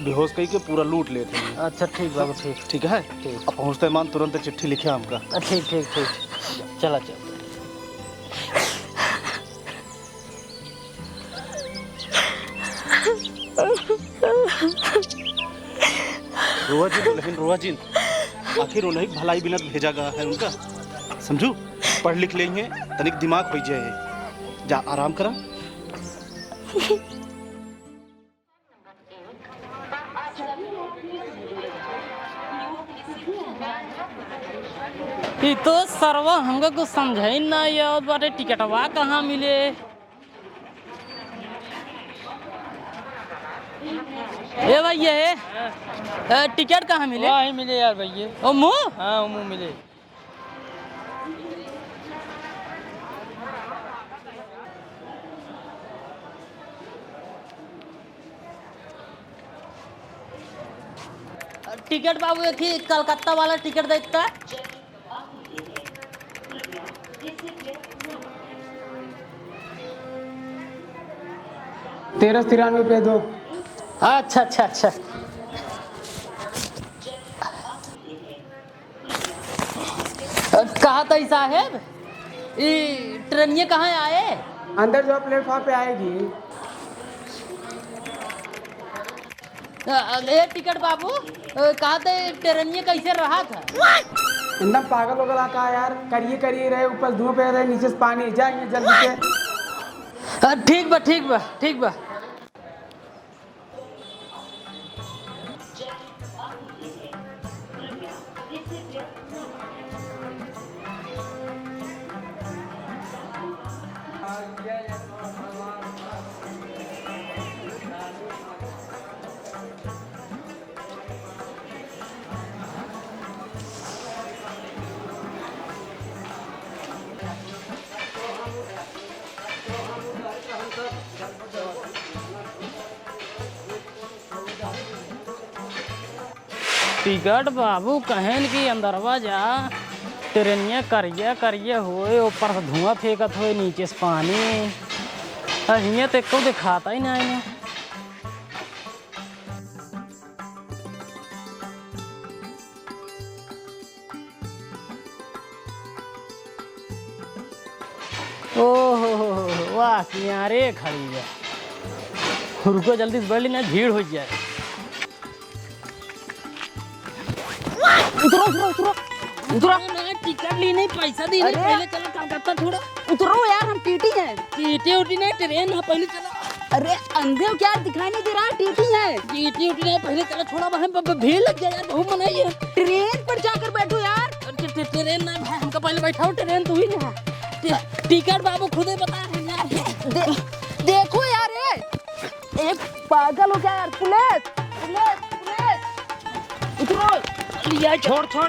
बेहोश कई के पूरा लूट लेते हैं। अच्छा, ठीक बाबू, ठीक। ठीक है? ठीक। अब पहुँचते मान तुरंत चिट्ठी लिखे हमका। ठीक, ठीक, ठीक। चला, चल। रोआ जिन दुल्हन, रोआ जिन। आखिर उन्हीं की भलाई बिना भेजा गया है उनका। समझू, पढ़ लिख लेंगे, तनिक दिमाग हो जाए। जा, आराम करा। ई तो सरवा हमका कुछ समझाई ना आवत बाटे, टिकटवा कहाँ मिले? ए भैया, ए, ए, टिकट कहाँ मिले? वहीं मिले यार भैया। ओ मुँह? हाँ, मुँह मिले। टिकट बाबू, एक ही कलकत्ता वाला टिकट देता। तेरह सौ तिरानवे पे दो। अच्छा, अच्छा, अच्छा। कहा था साहेब, ई ट्रेनिया कहाँ आए? अंदर जो प्लेटफॉर्म पे आएगी। अ, अ, ए टिकट बाबू, अ, कहा था ट्रेनिया कैसे रहा था? एकदम पागल हो गया का यार, करिए करिए रहे, ऊपर धुआं पे रहे, नीचे से पानी, जाइए जल्दी से। अ, ठीक बा, ठीक बा, ठीक बा। टिकट बाबू कहेन कि अंदरवा जा, ट्रेनिया करिया करिया होए, ऊपर से धुआं फेंकत होए, नीचे से पानी। आ, हियाँ तो एको देखाता ही ना है। ओहो हो हो हो, वाह, किनारे खड़ी है। रुको, जल्दी से बैठ ली, ना भीड़ हो जाए। उतरो, उतरो, उतरो, उतरो। ना, टिकट ली नहीं, पैसा दी नहीं, अरे। पहले चलो कलकत्ता छोड़ो। उतरो यार, हम टीटी हैं। टीटी उटी नहीं, ट्रेन है, पहले चलो। अरे अंधे हो क्या, दिखाई नहीं दे रहा है? टीटी है। टीटी उटी नहीं, पहले चलो, छोड़ा बहन, ब-, ब-, भीड़ लग जाए यार, बहुत मनाई है। ट्रेन पर जाकर बैठो यार। अरे ट-, ट-, ट्रेन ना भाई, हमका पहले बैठाओ, ट्रेन तू ही ना। ट-, टिकट बाबू खुदे बता रहे हैं यार। दे-, देखो यार, ये, ये पागल हो गया यार। पुलिस, पुलिस, पुलिस। उतरो। लिया, छोड़, छोड़।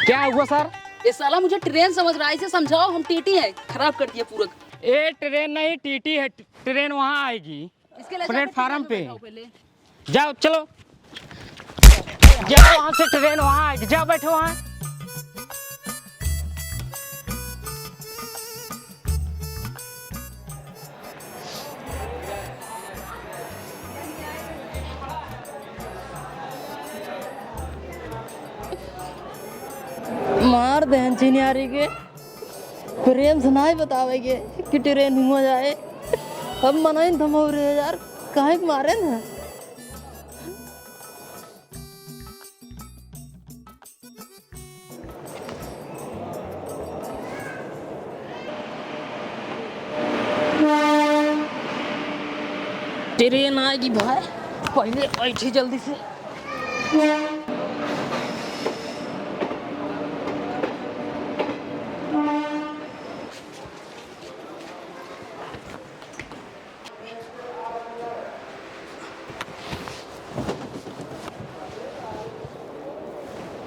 क्या हुआ सर? ये साला मुझे ट्रेन समझ रहा है, इसे समझाओ, हम टीटी हैं, खराब कर दिया पूरा। ए, ट्रेन नहीं, टीटी है, ट्रेन वहाँ आएगी, इसके लिए जाके प्लेटफार्म पे। बैठाओ पहले। जाओ, चलो, जाओ, वहाँ से ट्रेन वहाँ आएगी, जाओ, बैठो वहाँ। मार देहन चिनियारी के। प्रेम से नाहीं बतावे के कि ट्रेन हुआ जाए। अब मनई थमो रे यार, काहे के मारे न? ट्रेन आएगी भाई, पहले बैठी जल्दी से।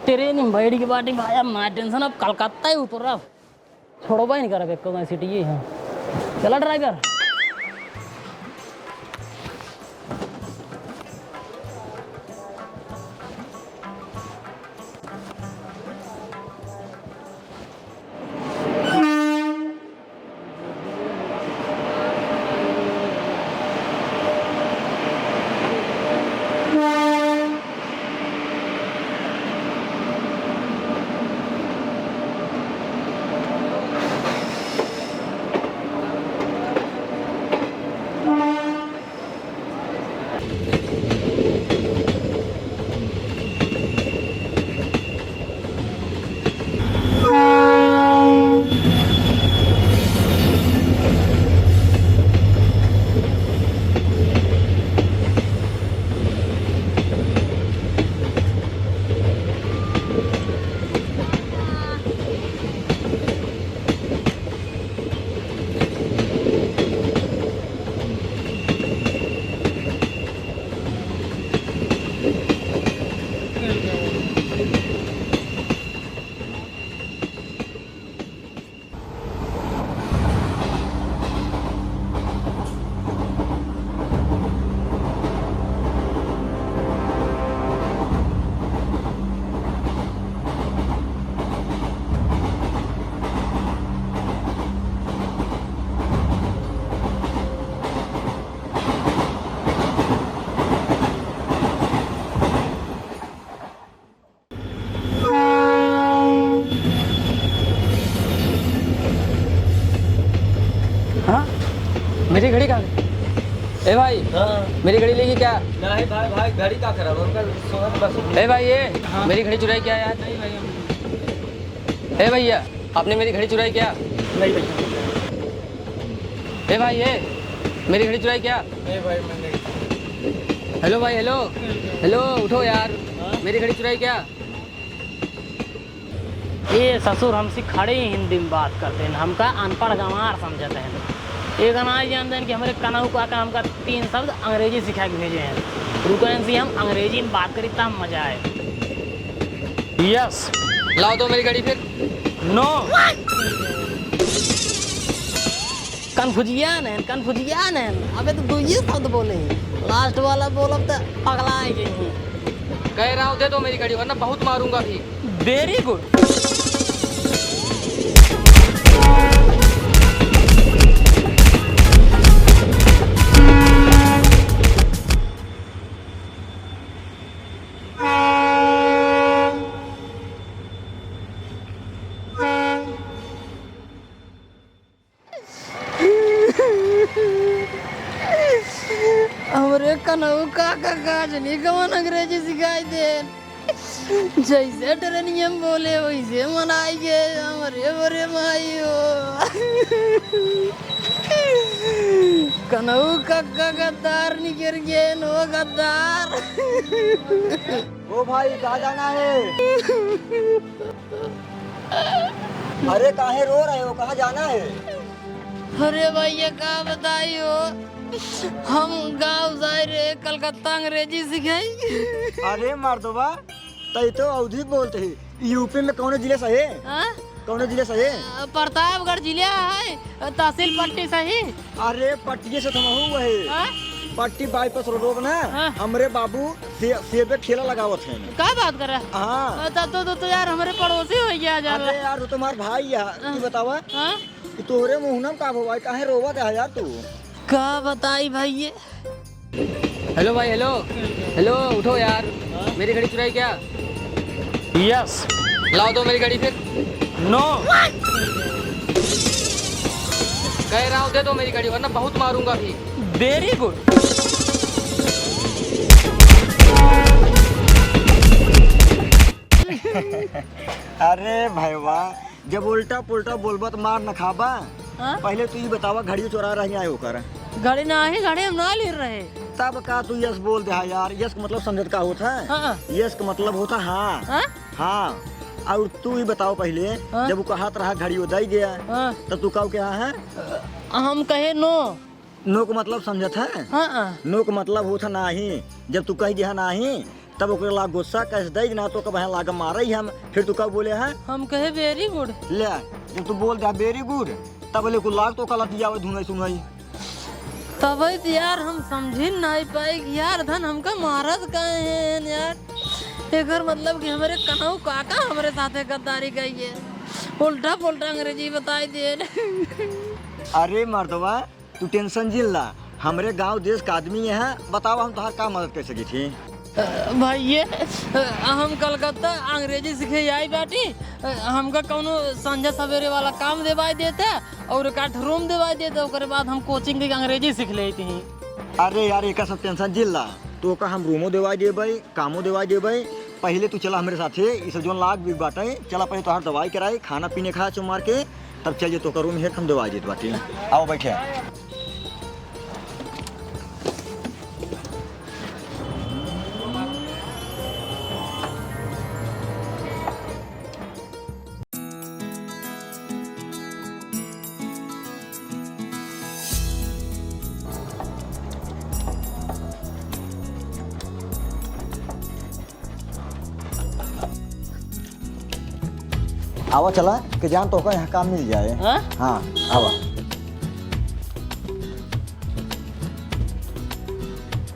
ट्रेन में बैठ के बाटी भाई, अब ना टेंशन, अब कलकत्ता ही उतरब। छोड़बे नहीं करब एको सिटी ही। चला ड्राइवर। हाँ? मेरी घड़ी कहाँ गई? ए भाई, हाँ। मेरी घड़ी लेगी क्या? नहीं भाई, भाई, घड़ी का खराब, उनका सोना तो बस। ए भाई, ये, हाँ। मेरी घड़ी चुराई क्या यार? नहीं भाई, हम ए भैया, आपने मेरी घड़ी चुराई क्या? नहीं भैया। ए भाई, ये, मेरी घड़ी चुराई क्या? नहीं भाई, मैं नहीं। हेलो भाई, हेलो। हेलो, उठो यार। हाँ? मेरी घड़ी चुराई क्या? ए ससुर हमसे खड़े ही हिंदी में बात करते हैं, हमका अनपढ़ गंवार समझते हैं। एक अनाज जानते हैं कि हमरे कनऊ काका हमका तीन शब्द अंग्रेजी सिखा के भेजे हैं। रुको, इनसे हम अंग्रेजी में बात करी, तब मजा आए। Yes। लाओ तो मेरी घड़ी फिर। No। कन्फ्यूजियन है, कन्फ्यूजियन है। अबे तो दो ये शब्द बोले हैं, last वाला बोलब तो पगला ही गई। कह रहा हूँ, दे दो मेरी घड़ी, वरना बहुत मारूंगा भी। Very good। हमरे कनऊ काका का जनी कवन अंग्रेजी सिखाई देन। जैसे ट्रेनिया में बोले वैसे मनाई गे हमरे बरे माई हो। कनऊ काका गद्दार निकर गेन हो गद्दार। ओ भाई, कहाँ जाना है? अरे, काहे रो रहे हो, कहाँ जाना है? अरे भैया, का बताई हो, हम गाँव जाए रहे, कलकत्ता अंग्रेजी सिखाई। अरे मर्दवा, तई तो अवधी बोलत ही। यूपी में कौने जिले से है? हाँ? कौने जिले से है? अ, प्रतापगढ़ जिले है, तहसील पट्टी से ही। अरे, पट्टिए से तो हमहू है। हाँ? पट्टी बाईपास रोड ना, हाँ। हमरे बाबू से-, सेबे ठेला लगावत हैं। का बात कर रहा? हाँ। अ, तब तो, तो, तो यार हमरे पड़ोसी हो गया जा। अरे यार, वो तुम्हार भाई है। हाँ। तू बतावा हाँ? कि तोहरे मुँह नाम का भवा, काहे रोवत है यार तू? का बताई भाई ये? हेलो भाई, हेलो। हेलो, उठो यार। हाँ? मेरी घड़ी चुराई क्या? Yes। लाओ तो मेरी घड़ी फिर। No। कह रहा हूँ, दे दो मेरी घड़ी, वरना बहुत मारूंगा भी। Very good। अरे भैया, जब उल्टा पुल्टा बोलबा त मार न खाबा। हाँ? पहले तू ई बतावा, घड़ी चोरा रही आए ओकर? घड़ी नाही, घड़ी हम ना ले रहे। तब का तू यस बोल देहा यार? यस के मतलब समझत का होत है? हाँ। यस के मतलब होत है हाँ। हाँ? हाँ। और तू ही बताओ पहिले, हाँ? जब उ कहत रहा घड़ियो दइ दिया, हाँ। तब तू का कहा है? हम कहे नो। नो के मतलब समझत है? हाँ, हाँ। नो के मतलब होत है नाही। जब तू कह दिया नाही, तब ओकरे लाग गुस्सा कैसे दइ दिना, तो कब लाग मारे ही हम। फिर तू कब बोले है? हम कहे very good। ले, जब तू बोल दे very good, तब ले कुल लाग तो कलत जावे धुनई सुनई। तबे तो यार हम समझी नहीं पाए कि यार धन हमका मारत काहे हैं यार। एकर मतलब कि हमरे कनऊ काका हमरे साथे गद्दारी कइए, उल्टा पुल्टा अंग्रेजी बताई दे। अरे मर्दवा, तू tension जिन ला, हमरे गाँव देश का आदमी है, बतावा हम तोहार का मदद कर सकी थी? अ, भइये, अ, हम कलकत्ता अंग्रेजी सीखे आई बाटी। अ, हमका कौनो संझा सवेरे वाला काम देवाई देते और एक आध room देवाई देते, ओकरे बाद हम coaching के अंग्रेजी सीख लेती ही। अरे यार, एका सब tension जिन ला, तो का हम room ओ देवाई देबई, कामो देवाई देबई। पहिले तू चला हमरे साथे, ई सब जौन लाग भी बाटे, चला पहिले तोहार दवाई कराई, खाना पीने खा चुमार के, तब चल जे तोहका room हेर हम देवाई देत बाटी। आओ बैठे। आवा चला, के जान तोहका यहाँ काम मिल जाए। हाँ? हाँ, आवा।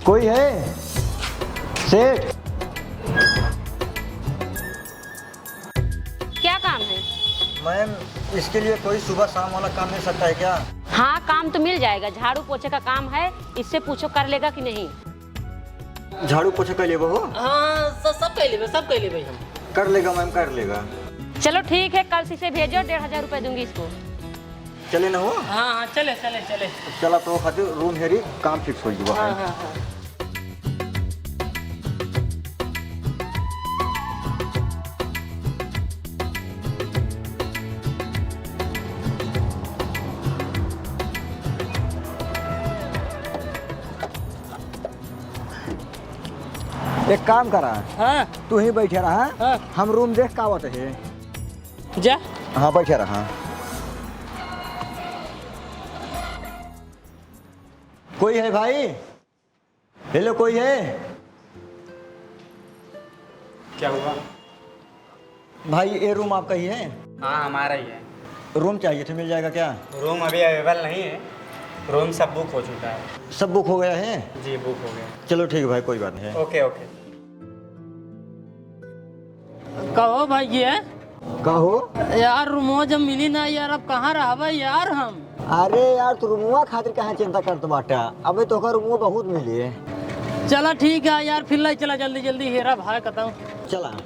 कोई है? सेठ? क्या काम है? मैम, इसके लिए कोई सुबह शाम वाला काम मिल सकता है क्या? हाँ, काम तो मिल जाएगा, झाड़ू पोछे का काम है, इससे पूछो कर लेगा कि नहीं। झाड़ू पोछा कर लेबो हो? हाँ, स-, सब कर लेबे, सब कर लेबे हम। कर लेगा मैम, कर लेगा। चलो ठीक है, कल से इसे भेजो, डेढ़ हजार रुपए दूंगी इसको। चले ना हो? हाँ, हाँ, चले, चले, चले। चला तो खातिर room हेरी, काम fix हो जाएगा। हाँ, हाँ, हाँ। एक काम करा, हाँ। तू ही बैठे रहा, हाँ। हम room देख का आवत है। जा। हाँ, बैठे रहा। कोई है भाई? Hello, कोई है? क्या हुआ? भाई, ये room आपका ही है? हाँ, हमारा ही है। Room चाहिए था, मिल जाएगा क्या? Room अभी available नहीं है, room सब book हो चुका है। सब book हो गया है? जी, book हो गया। चलो ठीक है भाई, कोई बात नहीं है। OK, OK। कहो भाई, ये कहो। यार, room ओ जब मिली ना यार, अब कहाँ रहबे यार हम? अरे यार, तू room ओ खातिर काहे चिंता करत बाटा? अबे तोहका room ओ बहुत मिली है। चला ठीक है यार, फिर ले चला जल्दी जल्दी, हेरा भाई कतौ। चला।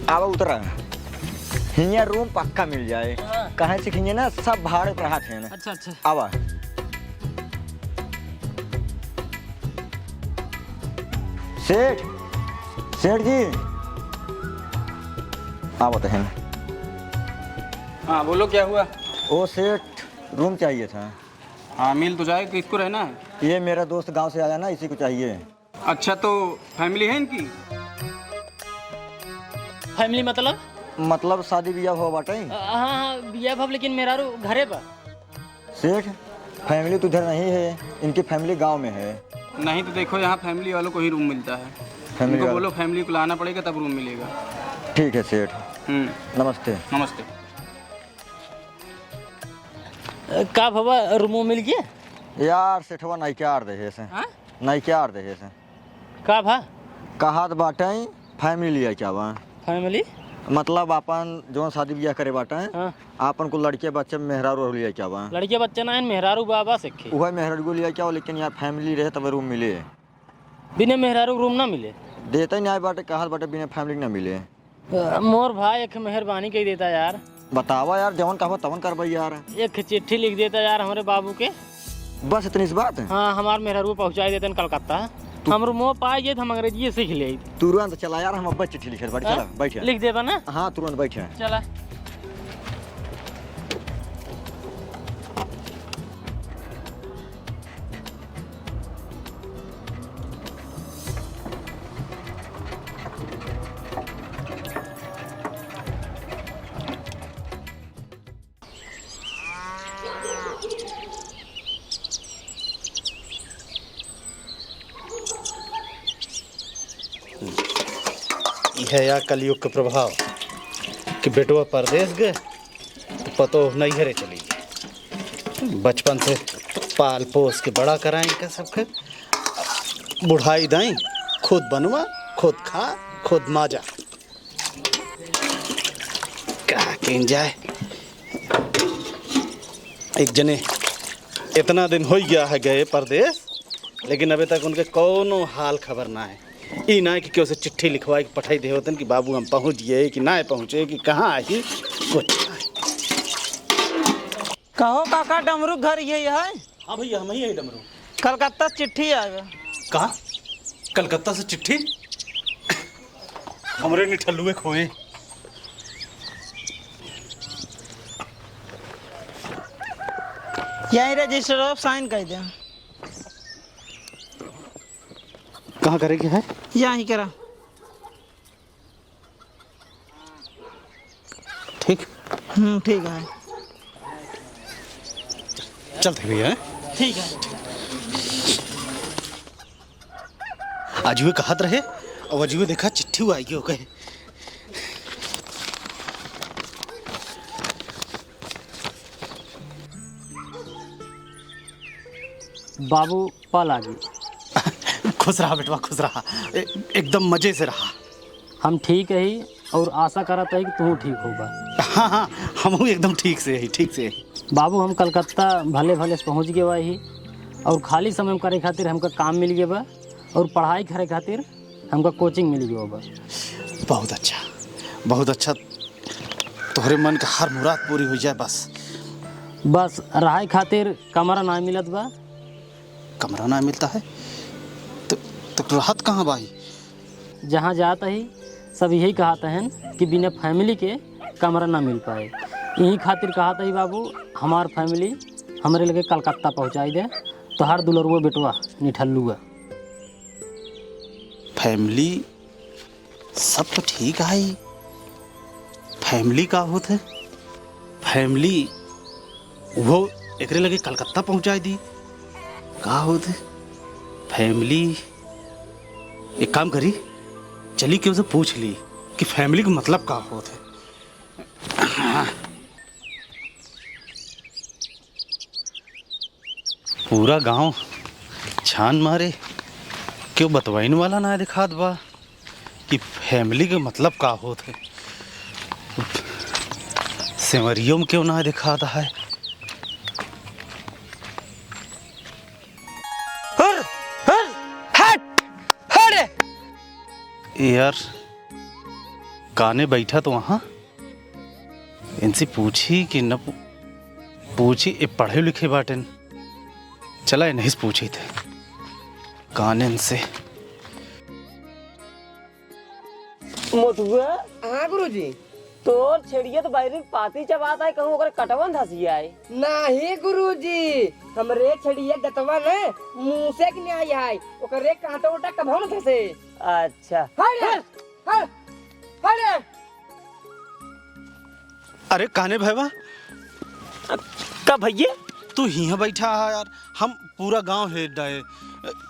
आवा उतरा। हियाँ room पक्का मिल जाए। हाँ। काहे से कि हियाँ ना सब भाड़े पर रहत हैं। अच्छा, अच्छा। आवा। सेठ, सेठ जी, आवत हैं। हाँ, बोलो, क्या हुआ? ओ सेठ, room चाहिए था। हाँ, मिल तो जाए। किसको रहना है? ये मेरा दोस्त गांव से आया ना, इसी को चाहिए। अच्छा, तो family है इनकी? Family मतलब? मतलब शादी बियाह हो बाटे। अ, हाँ, हाँ, बियाह भव, लेकिन मेहरारू घरे बा। सेठ, family तो इधर नहीं है, इनकी family गांव में है। नहीं तो देखो, यहाँ family वालों को ही room मिलता है। Family इनको वालों बोलो, family को लाना पड़ेगा, तब room मिलेगा। ठीक है सेठ। हम्म। नमस्ते। नमस्ते। का भवा, room मिल गया? यार, सेठवा नइक्यार देहे से। हाँ? नइक्यार देहे से। का भा? कहत बाटे, family लिया क्या बा? Family? मतलब, आपन जौन शादी बियाह करे बाटे, हाँ। आपन कुल लड़के बच्चे मेहरारू लिया क्या बा? लड़के बच्चे ना हैं, मेहरारू बा बस एक्के। उहे मेहरारू लिया क्या बा, लेकिन यहाँ family रहे तब room मिले। बिना मेहरारू room ना मिले? देते ही नहीं बाटे, कहत बाटे, बिना family ना मिले। अ, मोर भाई, एक मेहरबानी कइ देता यार। बतावा यार, जवन कहबा तवन करबा यार। एक चिट्ठी लिख देता यार हमरे बाबू के। बस इतनी सी बात है? हाँ, हमार मेहरारू पहुँचाइ देतन कलकत्ता। तू हमरो मोह पाइ जाइत, हम अंग्रेजी सीख लेइत। तुरंत चला यार, हम अब्बे चिट्ठी लिखे बाटी। हाँ? चला, बैठ। लिख देबा ना? हाँ, तुरंत बैठ। चला। इहे या कलयुग के प्रभाव कि बेटवा परदेस गए, तो पतोह नैहरे चली गई। बचपन से पाल पोस के बड़ा कराए इनका सबके, बुढ़ाई दाई, खुद बनवा, खुद खा, खुद माजा। का किन जाए, एक जने इतना दिन होइ गया है गए परदेस, लेकिन अबे तक उनके कौनो हाल खबर ना है। ई ना है कि केहू से चिट्ठी लिखवाए के पठाई दे होतन कि बाबू हम पहुँच गए कि ना पहुँचे कि कहाँ आई, कुछ ना है। कहो काका, डमरू घर यही है? हाँ भैया, हम ही है डमरू। कलकत्ता से चिट्ठी आवे। कहाँ? कलकत्ता से चिट्ठी? हमरे निठल्लुए खोए। यहीं रजिस्टर साइन कर दे। कहाँ करे के है? यहीं करा। ठीक। हम्म, ठीक है। चलते भैया, हैं? ठीक है। अजुए कहत रहे, और अजुए देखा चिट्ठी आई गई, ओके। बाबू, पा लागी। खुश रहा बेटवा, खुश रहा। ए-, एकदम मजे से रहा। हम ठीक ही और आशा करत ही कि तू ठीक होबा। हाँ, हाँ, हमहू एकदम ठीक से ही, ठीक से ही। बाबू, हम कलकत्ता भले भले से पहुँच गए ही और खाली समय में करे खातिर हमका काम मिल गया बा और पढ़ाई करे खातिर हमका कोचिंग मिल गया बा। बहुत अच्छा, बहुत अच्छा। तोहरे मन का हर मुराद पूरी हो जाए बस। बस रहे खातिर कमरा ना मिलत बा। कमरा ना मिलता है? तो, तो रहत कहाँ बाही? जहाँ जात ही, सब यही कहत हन कि बिना फैमिली के कमरा ना मिल पाए। यही खातिर कहत ही बाबू, हमार फैमिली हमरे लगे कलकत्ता पहुँचाई दे। तोहार दुलरुआ बेटवा निठल्लुआ। फैमिली सब तो ठीक है, फैमिली का होत है? फैमिली वो एकरे लगे कलकत्ता पहुँचाई दी, का होत है? फैमिली, एक काम करी, चली केहू से पूछ ली कि फैमिली का मतलब का होत है। हाँ। पूरा गांव छान मारे, केहू बतवाइन वाला ना दिखात बा कि फैमिली के मतलब का होत है। सेवरियो में केहू ना दिखात है। हर, हर, हट, हट। यार, काने बैठा तो वहाँ। इनसे पूछी कि न पू-, पूछी, ए पढ़े लिखे बाटेन। चला, इन्हीं से पूछी थे। काने इनसे। मोटुआ। हाँ गुरुजी। तोर छेड़िया तो बैरिन पाती चबात है, कहूँ ओकरे कटवन धसी है। नहीं गुरुजी, हमरे छेड़िया दतवा न मूसे के न्याय है, ओकरे कांटो ओटा कभो न धसे। अच्छा। हट रे, हट, हट रे। अरे काने भैया। का भैया? तू हियाँ बैठा है यार, हम पूरा गांव हेर डाए।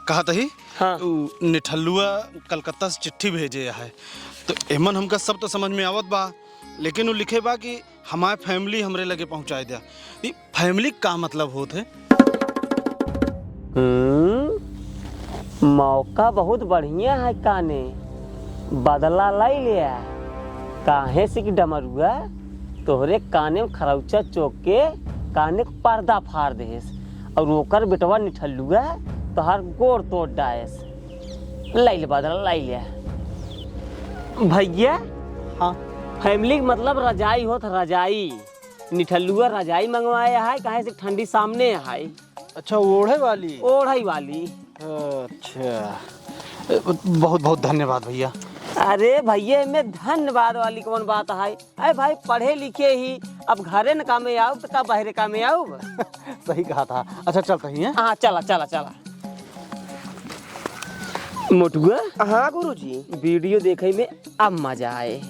कहत ही, हाँ। उ निठल्लुआ कलकत्ता से चिट्ठी भेजे है, तो एमन हमका सब तो समझ में आवत बा, लेकिन उ लिखे बा कि हमार फैमिली हमरे लगे पहुँचाए द्या। ई फैमिली का मतलब होत है? हम्म, मौका बहुत बढ़िया है काने, बदला लाई लिया। काहे से कि डमरुआ तोहरे काने में खरौचा चोक के काने के पर्दा फाड़ देहेस और ओकर बेटवा निठल्लुआ तोहार गोड़ तोड़ डाएस। लाई ले बदला, लाई ले। भैया, फैमिली के मतलब रजाई होत, रजाई। निठल्लुआ रजाई मंगवाए है, काहे से ठंडी सामने है। अच्छा, ओढ़े वाली? ओढ़े वाली। अच्छा, बहुत बहुत धन्यवाद भैया। अरे भैया, एमे धन्यवाद वाली कौन बात है? अरे भाई, पढ़े लिखे ही, अब घरे न कामे आउब, त का बहरे कामे आउब? सही कहा था। अच्छा, चलता ही है। हाँ, चला, चला, चला। मोटुआ। हाँ गुरुजी। वीडियो देखे में अब मजा आए।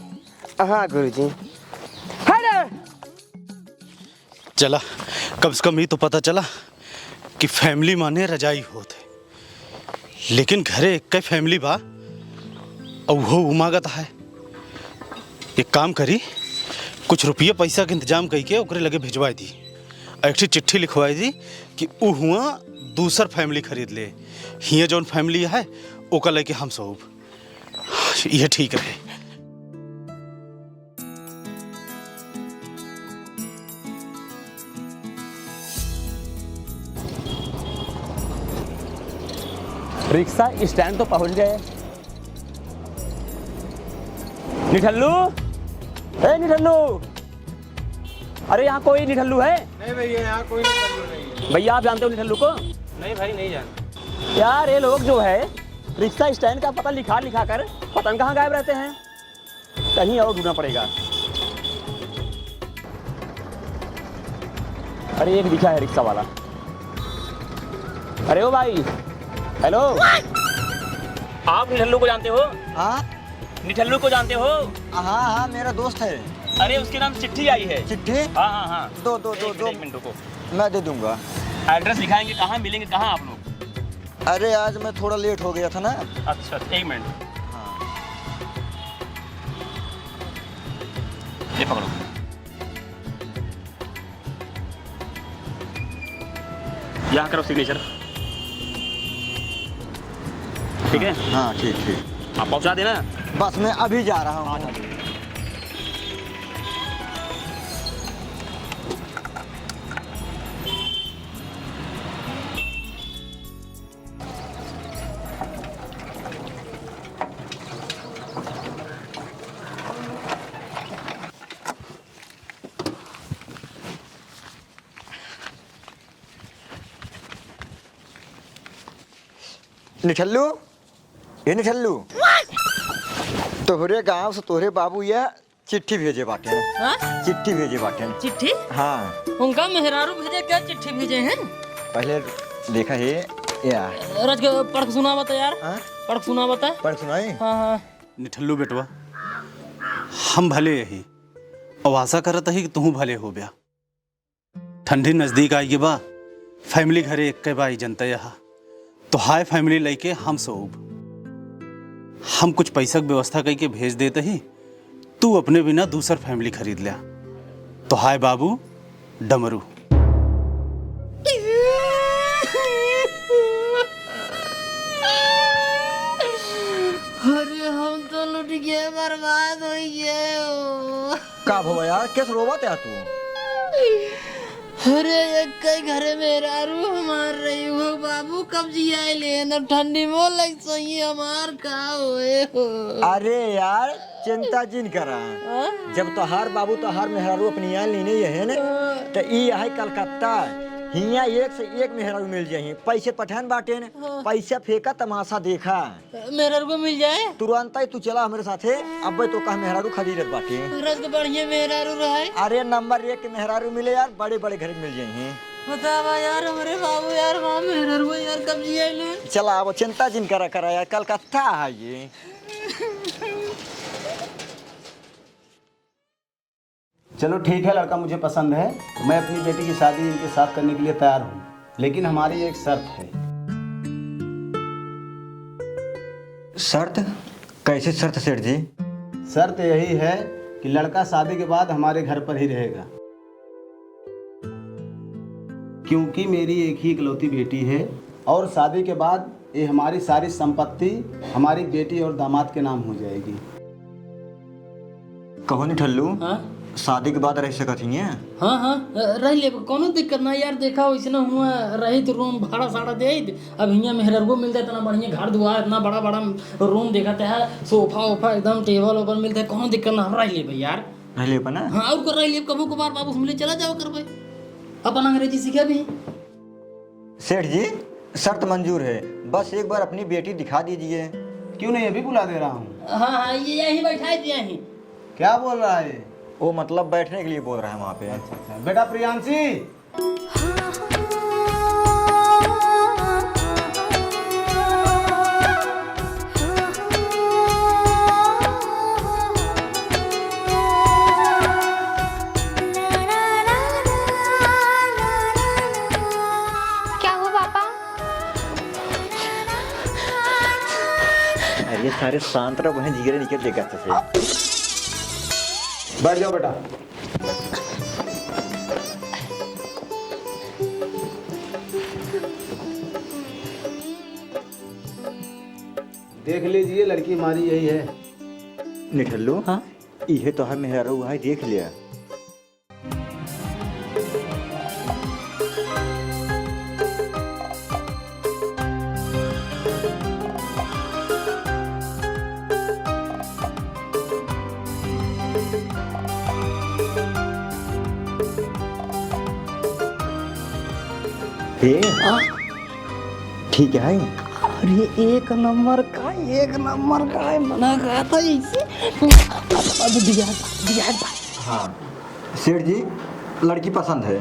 हाँ गुरुजी। हेलो। चला, कम से कम ई तो पता चला कि फैमिली माने रजाई होत है, लेकिन घरे एक्कै फैमिली बा, अउ उहो उमागत है। एक काम करी, कुछ रुपया पैसा के इंतजाम कइके ओकरे लगे भिजवाइ दी, एक ठे चिट्ठी लिखवाइ दी कि उ हुआँ दूसर फैमिली खरीद ले, हियाँ जौन फैमिली है ओका लइके हम सब, इहे ठीक रहे। रिक्शा स्टैंड तो पहुंच गए। निठल्लू, ए निठल्लू, अरे यहाँ कोई निठल्लू है? नहीं भैया, यहाँ कोई निठल्लू नहीं है। भैया, आप जानते हो निठल्लू को? नहीं भाई, नहीं जानते। यार, ये लोग जो है रिक्शा स्टैंड का पता लिखा लिखा कर पता नहीं कहाँ गायब रहते हैं। कहीं और ढूंढना पड़ेगा। अरे, एक दिखा है रिक्शा वाला। अरे ओ भाई, हेलो। आप निठल्लू को जानते हो? हाँ। निठल्लू को जानते हो? हाँ, हाँ, मेरा दोस्त है। अरे, उसके नाम चिट्ठी आई है। चिट्ठी? हाँ, हाँ, हाँ। दो, दो, दो, एक मिनट, दो। एक मिनट रुको। मैं दे दूंगा। एड्रेस लिखाएंगे, कहाँ मिलेंगे, कहाँ आप लोग? अरे, आज मैं थोड़ा लेट हो गया था ना। अच्छा, एक मिनट। हाँ। ये पकड़ो। यहाँ करो सिग्नेचर। ठीक है? हाँ, ठीक, ठीक। आप पहुँचा देना। बस मैं अभी जा रहा हूँ। हाँ, हाँ। निठल्लू, ए निठल्लू, तोहरे गांव से तोहरे बाबू या चिट्ठी भेजे बाटेन। हाँ? चिट्ठी भेजे बाटेन। चिट्ठी? हाँ। उनका मेहरारू भेजे, क्या चिट्ठी भेजे हैं? पहले देखा है या। रज के पढ़ के सुनावा तो यार। हाँ? पढ़ के सुनावा तो। पढ़ के सुनाई? हाँ, हाँ। निठल्लू बेटवा, हम भले यही, अउ आशा करत ही कि तुहूँ भले होब्या। ठंडी नजदीक आइ गे बा, फैमिली घरे एक्के बा, ई जनते अहा। तोहार फैमिली लइके हम सोउब। हम कुछ पैसा के व्यवस्था कइके भेज देत ही, तू अपने बिना दूसर फैमिली खरीद ल्या। तोहार बाबू डमरू। अरे हम तो लुट गए, बर्बाद हो गए हो। का भवा यार, कैसे रोवत है तू? अरे, एक कई घरे मेहरारू हमार रही हो बाबू, कब जियाए ले न ठंडी मोर लग सही हमार का होए हो। अरे यार, चिंता जिन करा। हाँ? जब तोहार बाबू तोहार मेहरारू अपनी यहाँ लेने ये है न, हाँ। तो ई है कलकत्ता, हियाँ एक से एक मेहरारू मिल जाही। पैसे पठान बाटे न, हाँ। पैसा फेंका तमाशा देखा। मेहरारू को मिल जाए। तुरंत ही तू चला हमरे साथे, अब्बे तो कहा मेहरारू खरीदत बाटे। महाराज के बढ़िया मेहरारू रहे। अरे नंबर एक के मेहरारू मिले यार, बड़े बड़े घर मिल जाए। बतावा यार, हमरे बाबू यार, वहाँ मेहरारू यार, कब जियाए ले? चला अब चिंता जिन करा करा यार, कलकत्ता है ये। चलो ठीक है, लड़का मुझे पसंद है, मैं अपनी बेटी की शादी इनके साथ करने के लिए तैयार हूँ, लेकिन हमारी एक शर्त है। शर्त? कैसी शर्त सेठ जी? शर्त यही है कि लड़का शादी के बाद हमारे घर पर ही रहेगा, क्योंकि मेरी एक ही इकलौती बेटी है और शादी के बाद ये हमारी सारी संपत्ति हमारी बेटी और दामाद के नाम हो जाएगी। कहो निठल्लू, हाँ? शादी के बाद रह सकत हिये? हाँ, हाँ, रह लेब, कौनो दिक्कत ना यार। देखा, वैसे ना हुआ रही तो रूम भाड़ा साड़ा दे आइत। अब हियाँ मेहररुओ मिल जाए, इतना बढ़िया घर दुआर, इतना बड़ा बड़ा रूम देखत है, सोफा वोफा एकदम, टेबल वेबल मिलत है, कौनो दिक्कत ना, हम रह लेब यार। रह लेब ना? हाँ, और को रह लेब, कभू कभार बाबू से मिले चला जावा करबे, अपन अंग्रेजी सीखे भी। सेठ जी, शर्त मंजूर है, बस एक बार अपनी बेटी दिखा दीजिए। क्यों नहीं, अभी बुला दे रहा हूँ। हाँ, हाँ, ये यहीं बैठा है, यहीं। क्या बोल रहा है? वो मतलब बैठने के लिए बोल रहा है वहाँ पे। अच्छा, अच्छा। बेटा प्रियांशी। क्या हुआ पापा? अरे सारे शांत रहो, बहन, जिगरे निकल देगा तो फिर। बैठ जाओ बेटा। देख लीजिए, लड़की हमारी यही है। निठल्लू, हाँ? इहे तोहर मेहरारू है, देख लिया। ए, आ? ठीक है। अरे, एक नंबर का, एक नंबर का है, मना कहा था इसे। अब, अब दिया, दिया। हाँ, सेठ जी, लड़की पसंद है।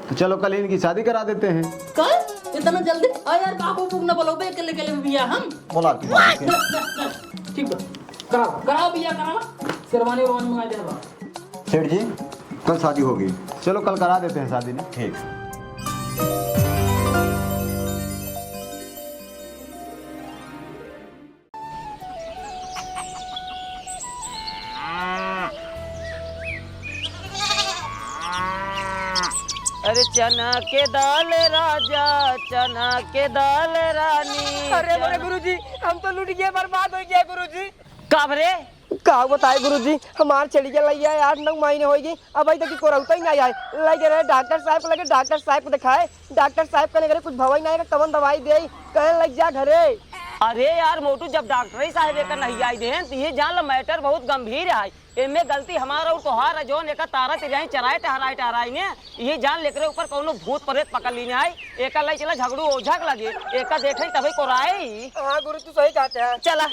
तो चलो, कल इनकी शादी करा देते हैं। कल? इतना जल्दी? आ यार, बाबू बुक ना बोलो, बे, अकेले, अकेले में भैया हम। बोला आपकी बात है। ठीक बा, कराओ, कराओ भैया, कराओ। शेरवानी वेरवानी मंगा दे बा। सेठ जी, कल शादी होगी। चलो, कल करा देते हैं शादी ना। ठीक। अरे चना के दाल राजा, चना के दाल रानी, अरे मोरे चना गुरुजी, हम तो लुट गए, बर्बाद हो गया गुरुजी। का भरे? का बताए गुरुजी, हमार छेड़िया लइया आठ नौ महीने होइगी, अबइ तक कोरउतइ नाहीं आए। लइ गए रहे डॉक्टर साहब के लगे, डॉक्टर साहब को देखाए, डॉक्टर साहब कहने करे कुछ भवइ नाहीं है, कवन दवाई देई, कहे लइ जा घरे। अरे यार मोटू, जब डॉक्टर साहब एकर नहियाइ देहेन, त इहे जान ल matter बहुत गंभीर है। एमे गलती हमार अउर तोहार है, जौन एकर तारा तिरियाई चराए टहराए टहराई ने, इहे जान ल एकरे ऊपर कउनो भूत प्रेत पकड़ लीने आई, एकर लइ चला झगड़ू ओझा के लगे, एकर देखे तबे कोराई। हाँ गुरु, तू सही कहते हैं। चला।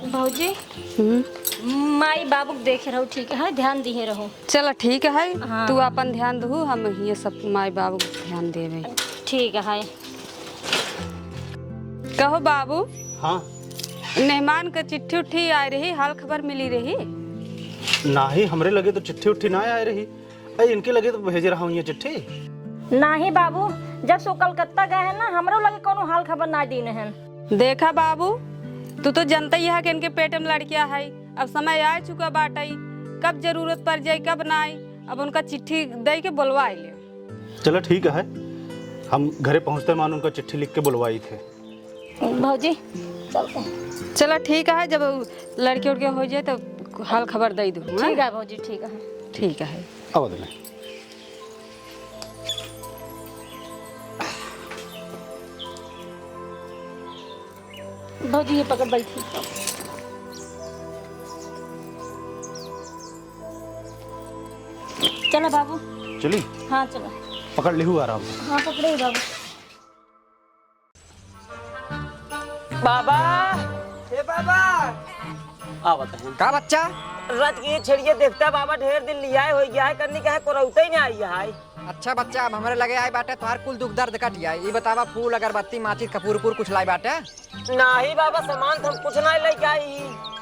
भौजी, हम्म। माई बाबू के देखे रहो, ठीक है, ध्यान दिहे रहो। चला ठीक है, हाँ। तू अपन ध्यान दहू, हम ये सब माई बाबू के ध्यान देवे। ठीक है। कहो बाबू। हाँ। मेहमान के चिट्ठी उट्ठी आए रही, हाल खबर मिली रही? नाहीं, हमरे लगे तो चिट्ठी उट्ठी ना आए रही। अरे, इनके लगे तो भेजे रहा हूँ ये चिट्ठी। नाहीं बाबू, जब से वो कलकत्ता गए हैं ना, हमरो लगे कउनो हाल खबर ना दीन हैं। देखा बाबू, तू तो जनता ही है कि इनके पेट में लड़किया है, अब समय आ चुका बाटई, कब जरूरत पड़ जाई, कब ना आई, अब उनका चिट्ठी दे के बुलवा ले। चला ठीक है, हम घरे पहुँचते मान उनका चिट्ठी लिख के बुलवाई थे। भौजी, चलते हैं। चला ठीक है, जब लड़के उड़के हो जाए तो हाल खबर दे दू, हाँ? ठीक है भौजी, ठीक है। ठीक है। अब दे। भौजी, ये पकड़, बैठी। चला बाबू। चली? हाँ, चला। पकड़ लिहू आराम से। हाँ, पकड़े ही बाबू। बाबा। ए बाबा। आवत है। का बच्चा? रथ की छेड़िए देखता बाबा, ढेर दिन लियाए होइ गया है, करनी का है, कोरौते ही नहीं आई है। अच्छा बच्चा, अब हमरे लगे आए बाटे, तोहार कुल दुख दर्द कट जाए। ई बतावा, फूल, अगरबत्ती, माचिस, कपूर, उपूर कुछ लाए बाटे? नाही बाबा, सामान तो हम कुछ नहीं लेके आई।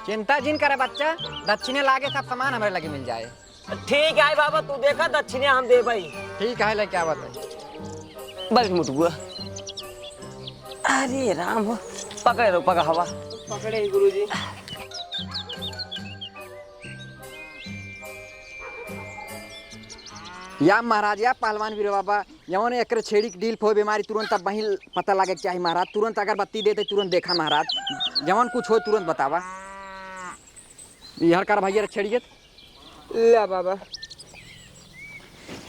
चिंता जिन करे बच्चा, दक्षिणे लागे सब सामान हमरे लगे मिल जाए। ठीक है बाबा, तू देखा, दक्षिणे हम देबई। ठीक है, लेके आवत है। बैठ मुटुआ। अरे राम हो, पकड़े रहो, पकड़ हवा। पकड़े ही गुरुजी। या महाराज, या पहलवान वीर बाबा, जवन एकरे छेड़ी के डील पे होए बीमारी, तुरंत अब वहीं पता लागे के चाही महाराज। तुरंत अगरबत्ती दे दे, तुरंत देखा महाराज, जवन कुछ हो तुरंत बतावा। इहर कर भैया रे छेड़िए। ला बाबा।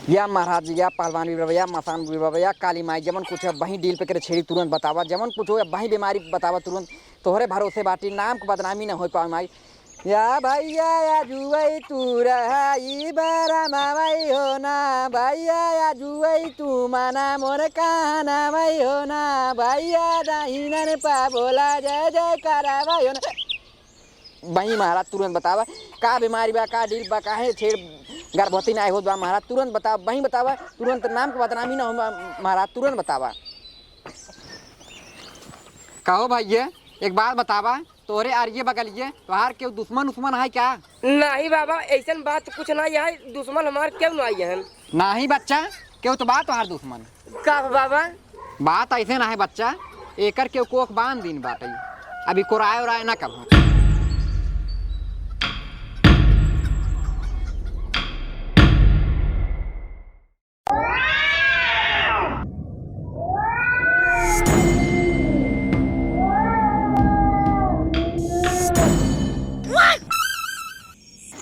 या महाराज, या पहलवान वीर बाबा, या मसान वीर बाबा, या काली माई, जवन कुछ है वहीं डील पे करे छेड़ी तुरंत बतावा, जवन कुछ हो वहीं बीमारी बतावा तुरंत। तोहरे भरोसे बाटी, नाम के बदनामी न हो पावे माई। या भैया, या जुवई तू रहा, ई बरमावई हो ना, भैया, या जुवई तू माना मोर कहनावई हो ना, भैया, दाहिनन पा बोला जय जय करावई हो ना। वहीं महाराज तुरंत बतावा, का बीमारी बा, का डील बा, काहे छेड़ गर्भवती ना होत बा महाराज, तुरंत बतावा, वहीं बतावा, तुरंत नाम के बदनामी ना हो मा-, महाराज, तुरंत बतावा। कहो भैया, एक बात बतावा, तोहरे आरिये बगलिये तोहार केहू दुश्मन उश्मन है क्या? नहीं बाबा, ऐसन बात कुछ नहीं है, दुश्मन हमार केहू नहीं है। नहीं बच्चा, केहू तो बा तोहार दुश्मन। का बाबा? बात ऐसे ना है बच्चा, एकर केहू कोख बांध दिन बाटे, अभी कोराए ओराए ना कब।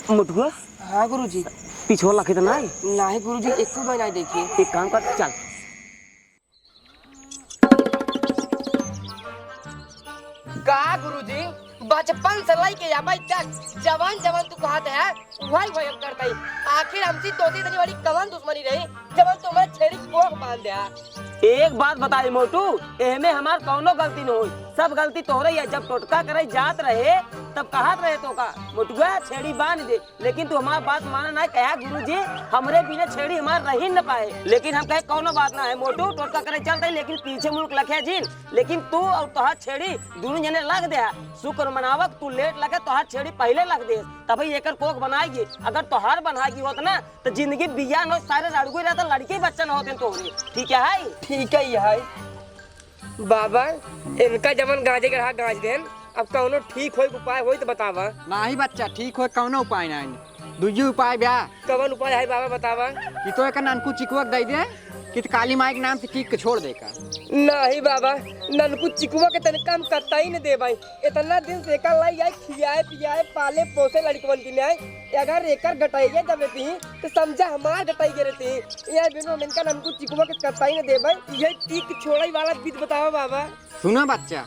मोटुआ? हाँ गुरुजी। पिछवा लखे तो नाई? नाहीं गुरुजी, एको बार नाहीं देखी। एक काम कर, चल। का गुरुजी, बचपन से लइके अबे तक जवन जवन तू कहत है, वही वही हम करत हई। आखिर हमसे तोती इतनी बड़ी कवन दुश्मनी रही, जवन तू हमारे छेड़ी कोख बांध द्या? एक बात बताई मोटू, एहमे हमार कौनो गलती न होई, सब गलती तोहरे ही है। जब टोटका करे जात रहे, तब कहत रहे तोका, "मोटुआ, छेड़ी बांध दे।" लेकिन तू हमार बात माना ना, कहा, "गुरुजी, हमरे बिना छेड़ी हमार रही न पाए।" लेकिन हम कहे, "कौनो बात ना है मोटू, टोटका करे चलत हई, लेकिन पीछे मुड़ के लखे जिन।" लेकिन तू और तोहार छेड़ी दोनों जने लग द्या। शुक्र मनावक तू लेट लगे, तोहार छेड़ी पहले लग दे, तभी एकर कोख बनाएगी। अगर तोहार बनाएगी होत ना, तो जिंदगी बिया न हो, सारे रड़गुई रहता, लड़के बच्चा न होते तोहरे। ठीक है? ठीक है, है। बाबा, इनका जवन गांजे के रहा गांज देन, अब कौनो ठीक होई उपाय होई तो बतावा। नाही बच्चा, ठीक होई कौनो उपाय नाही, दुइये उपाय बा। कवन उपाय है बाबा, बतावा। कि तो एक ननकू चिकुआ के दे दे, कि तो काली माई के नाम से टीक के छोड़ दे का। नाही बाबा, ननकू चिकुआ के तनिका हम कतई न देबाई। इतना दिन से एका लाई आई खियाए पियाए पाले पोसे लड़कवन के लिए, अगर एकर गटाइए जब रहती तो समझा हमार गटाइए रहती। ये बिनु हम इनका ननकू चिकुआ के कतई न देबाई। ये टीक छोड़ाई वाला विध बतावा बाबा। सुना बच्चा,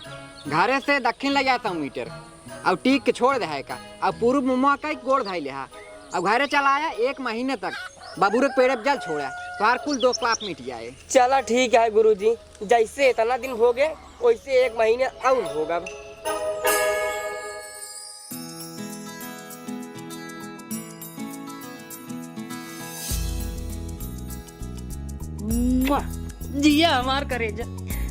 घरे से दक्षिण ले जाता हूँ मीटर, अब टीक के छोड़ दे है का, अब पूर्व मुम्मा का ही गोड़ धाई ले हा, अब घरे चला आया एक महीने तक, बबूरे के पेड़े पे जल छोड़ा, तोहार कुल दोख पाप मिट जाए। चला ठीक है गुरुजी, जैसे इतना दिन हो गए वैसे एक महीने और होगा। मुआ! जिया हमार करेजा।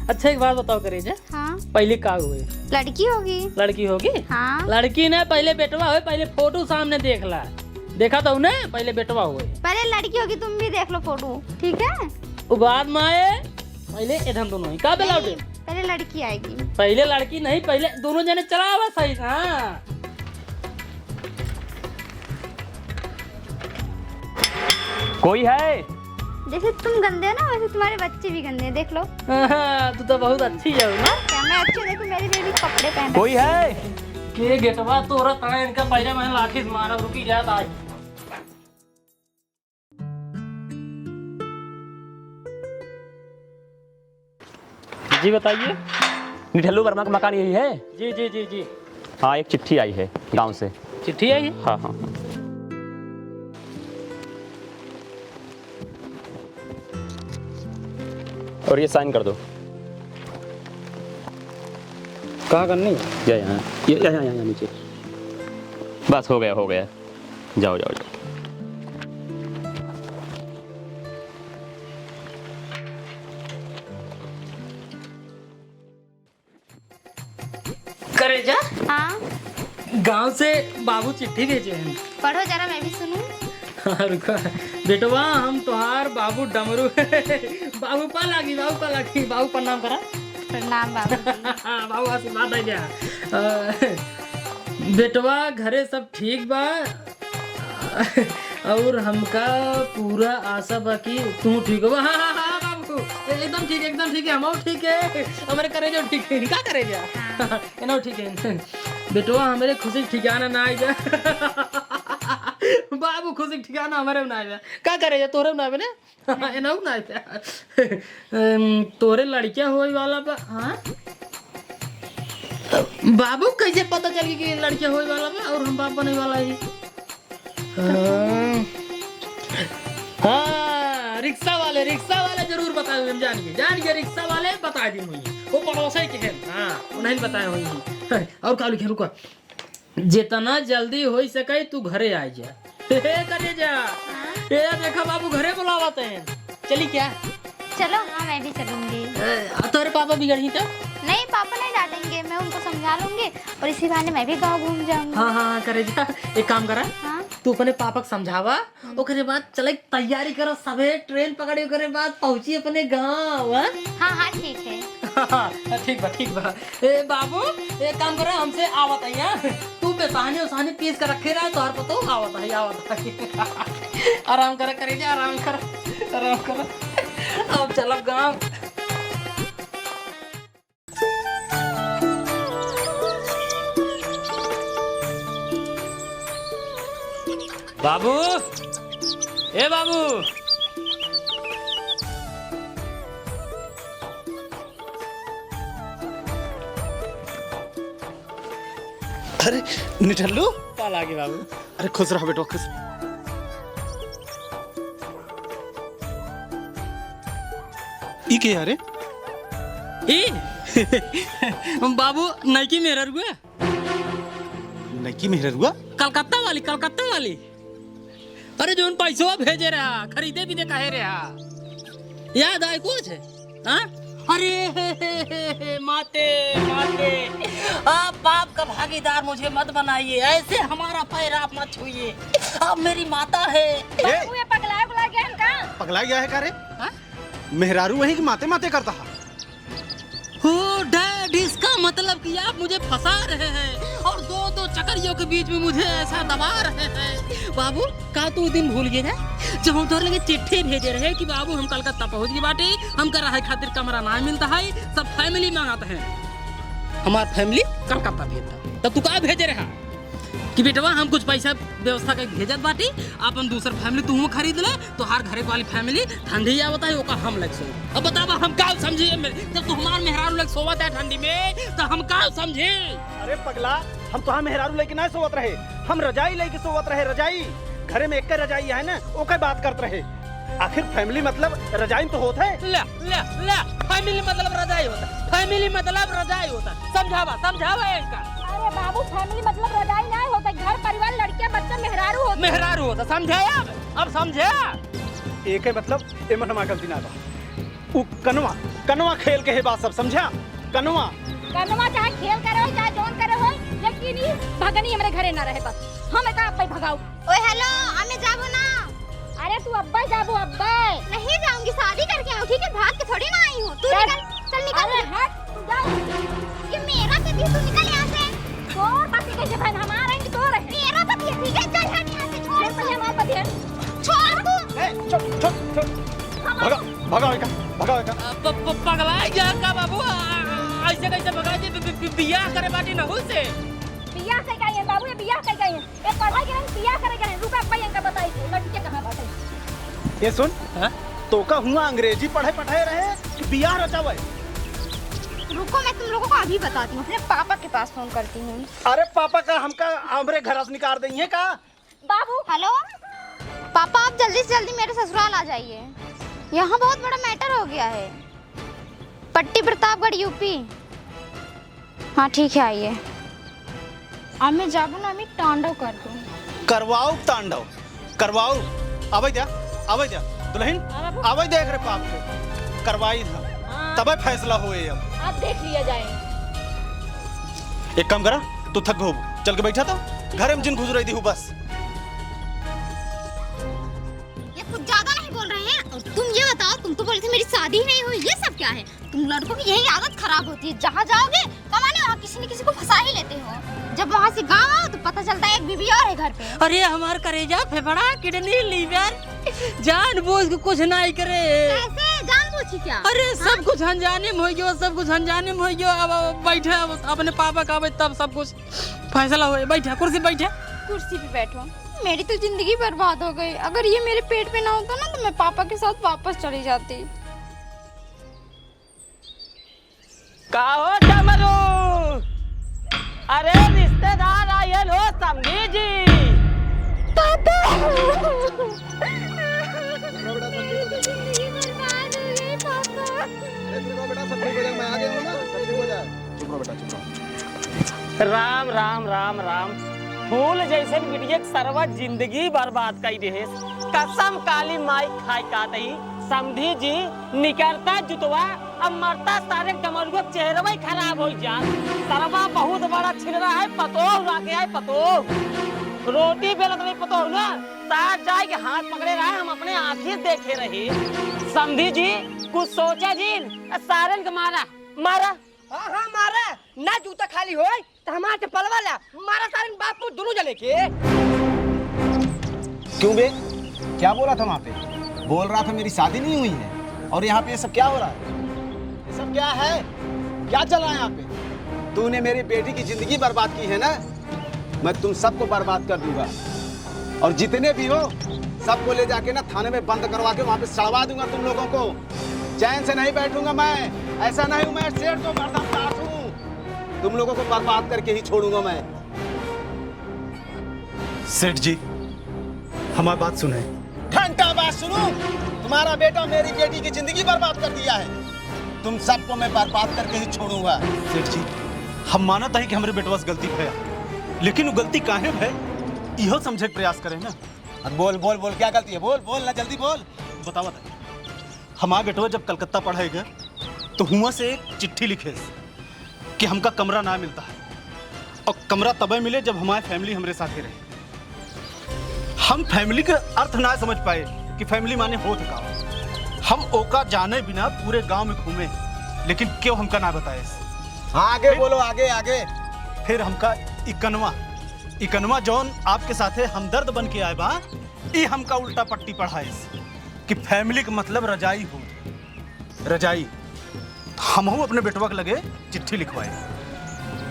अच्छा, एक बात बताओ करेजा। हाँ। पहले का हुए? लड़की होगी। लड़की होगी? हाँ। लड़की ना, पहले बेटवा होए, पहले फोटो सामने देख ला। देखा तो ना, पहले बेटवा होए। पहले लड़की होगी, तुम भी देख लो फोटो, ठीक है? वो बाद में आए, पहले इधर दोनों ही। का बेलाउटे? पहले लड़की आएगी। पहले लड़की नहीं, पहले दोनों जने चलावा सही से, हाँ। कोई है? जैसे तुम गंदे हो ना, वैसे तुम्हारे बच्चे भी गंदे हैं, देख लो। तू तो बहुत अच्छी है ना। क्या मैं अच्छी हूँ? देखो मेरे बेबी कपड़े पहने। कोई है? के गेटवा तोरा तना इनका पहले मैंने लाठी से मारा, रुकी जात आज। जी बताइए। निठल्लू वर्मा का मकान यही है? जी, जी, जी, जी। हाँ, एक चिट्ठी आई है गांव से। चिट्ठी आई है? हाँ, हाँ। और ये साइन कर दो। कहाँ करनी है? या यहाँ, ये यहाँ, यहाँ, यहाँ नीचे। बस, हो गया, हो गया। जाओ, जाओ, जाओ। करेजा? हाँ? गांव से बाबू चिट्ठी भेजे हैं। पढ़ो जरा, मैं भी सुनूं। हाँ, रुको। बेटवा, हम तोहार बाबू डमरू। बाबू पा लागी, बाबू पा लागी, बाबू प्रणाम करा। प्रणाम बाबू जी। बाबू आशीर्वाद दे दिया। अ, बेटवा, घरे सब ठीक बा? और हमका पूरा आशा बा कि तू ठीक हो। हाँ, हाँ, हाँ, हाँ, बाबू, ए-, एकदम ठीक, एकदम ठीक है, हम ठीक है, हमरे करेजा ठीक है, का करेजा? हाँ। एनहू ठीक है। बेटवा, हमरे खुशी के ठिकाना ना आइबे। बाबू, खुशी के ठिकाना हमरे ना आइबे। का करेजा, तोहरे ना आइबे ना? एनहू ना आइबे। अम, तोहरे लड़किया होए वाला बा, हाँ? बाबू, कैसे पता चली कि लड़किया होए वाला बा और हम बाप बने वाला ही? हाँ। हाँ, रिक्शा वाले, रिक्शा वाले जरूर बताए हुए, हम जान गए, जान गए, रिक्शा वाले बताए दी हुई। वो पड़ोसे के हैं, हाँ, उन्हें बताए हुई हैं। और का लिखे, रुका, जितना जल्दी हो सके तू घरे आ जा। हे, करे जा। हाँ? ए, देखा बाबू घरे बुलावत हैं। चली क्या? चलो, हाँ, मैं भी चलूंगी। ए, तोरे पापा बिगड़ही तो? नहीं, पापा नहीं डांटेंगे, मैं उनको समझा लूंगी और इसी बहाने मैं भी गाँव घूम जाऊंगी। हाँ, हाँ, हाँ, करे जा, एक काम करा। हाँ? तू अपने पापा को समझावा, हम्म। ओकरे बाद चले तैयारी करो, सबे ट्रेन पकड़ी, ओकरे बाद पहुंची अपने गाँव, हाँ? हाँ, हाँ, ठीक है। ठीक बा, ठीक बा। ए बाबू, एक काम करो, हमसे आवत है, हाँ? तू बेसाहनी उसाहनी पीस के रखे रहा, तोहर पतो आवत है, आवत है। आराम कर, करे जा, आराम कर, आराम कर। अब चलब गाँव। बाबू, ए बाबू। अरे निठल्लू। पाल आगे बाबू। अरे खुश रह बेटवा, खुश। ई के हरे? ई? बाबू, नइकी मेहररुआ। नइकी मेहररुआ? कलकत्ता वाली, कलकत्ता वाली। अरे, जौन पैसवा भेजे रहा, खरीदे भी दे कहे रहा। याद आए कुछ? हाँ? अरे, हे, हे, हे, हे, माते, माते। आप बाप का भागीदार मुझे मत बनाइए, ऐसे हमारा पैर आप मत छुइए। आप मेरी माता है। ए! बाबू, ये पगलाए बुला गया है का? पगलाए गया है का रे? हाँ? मेहरारू वही की माते माते करता है। हो डैड, इसका मतलब कि आप मुझे फंसा रहे हैं और दो दो चकरियों के बीच में मुझे ऐसा दबा रहे हैं। बाबू, का तू दिन भूल गए हैं जब हम तोहरे लगे चिट्ठी भेजे रहे कि बाबू हम कलकत्ता पहुंच गए बाटे, हमका रहे खातिर कमरा ना मिलता है, सब फैमिली मांगत हैं। हमार फैमिली कलकत्ता भेजता, तब तू का भेजे रहा? कि बेटवा हम कुछ पैसा व्यवस्था करके भेजत बाटी, अपन दूसर फैमिली तू खरीद ले, तोहार घरे वाली फैमिली ठंडी आवत है, ओका हम लग सो। अब बतावा हम का समझी एमे? जब तू हमार मेहरारू लग सोवत है ठंडी में, तो हम का समझी? अरे पगला, हम तोहार मेहरारू लेके ना सोवत रहे, हम रजाई लेके सोवत रहे, रजाई। घरे में एक रजाई है ना, ओके बात करत रहे। आखिर फैमिली मतलब रजाई तो होत है। ले, ले, ले, फैमिली मतलब रजाई होता, फैमिली मतलब रजाई होता। समझावा, समझावा इनका। अरे बाबू, फैमिली मतलब रजाई ना होता, घर परिवार, लड़कियां, बच्चा, मेहरारू होता। मेहरारू होता, समझाया अब, अब समझाया। एके मतलब एमन हमार गलती ना बा। उ कनवा, कनवा खेल के है बात सब, समझा? कनवा। कनवा चाहे खेल करे हो, चाहे जौन करे हो, लेकिन ई भगनी हमरे घरे ना रहे बस। हम एका अब्बे भगाऊ। ओए हेलो, अम्मे जाबो ना। अरे तू अब्बे जाबो, अब्बे। नहीं जाऊंगी, शादी करके आऊँ, ठीक है? भाग के थोड़ी ना आई हूँ। तू चल। निकल, चल निकल। अरे हट, तू जा। ये मेरा पति है, तू निकल यहाँ से। तोर पति कैसे बहन, हमारा है कि तोर है? मेरा पति है, ठीक है? चल हट यहाँ से, छोड़। मेरे पति हमारा पति है। छोड़ तू। ए, छोड़, छोड़, छोड़। भगा, भगाओ एका, भगाओ एका। अ, प-, प-, पगलाए गया का बाबू? आ, आ, ऐसे कैसे भगा दे? बि-, बि-, बि-, बियाह करे बाटी नहू से। बियाह कई का है बाबू, ये बियाह कई का है? ये पढ़ाई के नहीं, बियाह करे के नहीं। रुका, अब्बा इनका बताई, लड़के कहाँ बाटे? ये सुन, हाँ? तोका हुआ अंग्रेजी पढ़े पढ़े रहे कि बियाह रचावे? रुको, मैं तुम लोगों को अभी बताती हूँ, अपने पापा के पास फोन करती हूँ। अरे पापा का हमका हमरे घर से निकाल देंगे का? बाबू। हेलो, पापा, आप जल्दी से जल्दी मेरे ससुराल आ जाइए, यहाँ बहुत बड़ा मैटर हो गया है। पट्टी प्रतापगढ़, यूपी। हाँ, ठीक है, आइए। अब मैं जाबू ना, मैं तांडव कर दूँ। करवाओ तांडव, करवाओ। आवे जा, आवे जा, दुल्हन, हाँ, बाबू। आवे जा एकरे पाप के। करवाई था, हाँ। तबे फैसला होए अब। अब देख लिया जाए। एक काम करा, तू थक हो, चल के बैठा तो, घर में जिन घुस रही थी हूँ बस। ये कुछ ज्यादा नहीं बोल रहे हैं? और तुम ये बताओ, तुम तो बोले थे मेरी शादी ही नहीं हुई, ये सब क्या है? तुम लड़कों की यही आदत खराब होती है, जहाँ जाओगे कमाने, वहाँ किसी न किसी को फंसा ही लेते हो। जब वहाँ से गाँव आओ तो पता चलता है एक बीवी और है घर पे। अरे हमार करेजा, फेफड़ा, किडनी, लीवर, जानबूझ के कुछ नहीं करे। कैसे? जानबूझ के क्या? अरे सब कुछ अनजाने में हो गयो, सब कुछ अनजाने में हो गयो। अब, अब बैठे, अब अपने पापा का आवे तब सब कुछ फैसला होए। बैठा, कुर्सी बैठा। कुर्सी पे बैठो। मेरी तो जिंदगी बर्बाद हो गई। अगर ये मेरे पेट पे ना होता ना तो मैं पापा के साथ वापस चली जाती। का हो डमरू? अरे रिश्तेदार आयल हो समधी जी। पापा। चुप रहो बेटा, सब ठीक हो जाएगा। जिंदगी बर्बाद हो गई पापा। अरे चुप रहो बेटा, सब ठीक हो जाएगा, मैं आ गया हूँ ना, सब ठीक हो जाएगा। चुप रहो बेटा, चुप रहो। राम, राम, राम, राम। फूल जैसन बिटिया के सरवा जिंदगी बर्बाद कई देहेस। कसम काली माई खाई का तई, समधी जी, निकरता जुतवा, अब मरता सारे डमरुआ चेहरवा ही खराब हो जा। सरवा बहुत बड़ा छिलरा है, पतोह लागे है, पतोह। रोटी बेलत रही पतोह ना, सार जाए के हाथ पकड़े रहा, हम अपने आँखी से देखे रही। समधी जी, कुछ सोचा जी, सारन के मारा, मारा। हाँ, हाँ, मारा। ना जूता खाली होय, तो हमार चप्पलवा ला। मारा सारे बाप पुत दोनों जने के। क्यों बे? क्या बोला था वहाँ पे? बोल रहा था मेरी शादी नहीं हुई है। और यहाँ पे ये सब क्या हो रहा है? ये सब क्या है? क्या चल रहा है यहाँ पे? तूने मेरी बेटी की जिंदगी बर्बाद की है ना? मैं तुम सबको बर्बाद कर दूंगा। और जितने भी हो, सबको ले जाके ना थाने में बंद करवा के वहाँ पे सड़वा दूंगा तुम लोगों को। चैन से नहीं बैठूंगा मैं। ऐसा नहीं हूँ मैं सेठ जो मर्दमदास हूँ। तुम लोगों को बर्बाद करके ही छोड़ूंगा मैं। सेठ जी, हमारी बात सुने। घंटा बात सुनू? तुम्हारा बेटा मेरी बेटी की जिंदगी बर्बाद कर दिया है। तुम सबको मैं बर्बाद करके ही छोड़ूंगा। सेठ जी, हम मानत है कि हमरे बेटवा से गलती भया, लेकिन वो गलती काहे भय, इहो समझे के प्रयास करे ना। अब बोल, बोल, बोल, क्या गलती है? बोल, बोल ना, जल्दी बोल। बतावा था, हमार बेटवा जब कलकत्ता पढ़े गए, तो हुआ से एक चिट्ठी लिखे कि हमका कमरा ना मिलता है, और कमरा तबे मिले, जब हमारी फैमिली हमरे साथे रहे। हम फैमिली के अर्थ ना समझ पाए कि फैमिली माने होत का। हम ओका जाने बिना पूरे गांव में घूमे, लेकिन क्यों हमका ना बताए। हाँ, आगे फिर बोलो, आगे, आगे। फिर हमका इकनवा, इकनवा जौन आपके साथे हमदर्द बन के आए बा, ई हमका उल्टा पट्टी पढ़ाइस कि फैमिली के मतलब रजाई हो, रजाई। हमहू अपने बेटवा के लगे चिट्ठी लिखवाए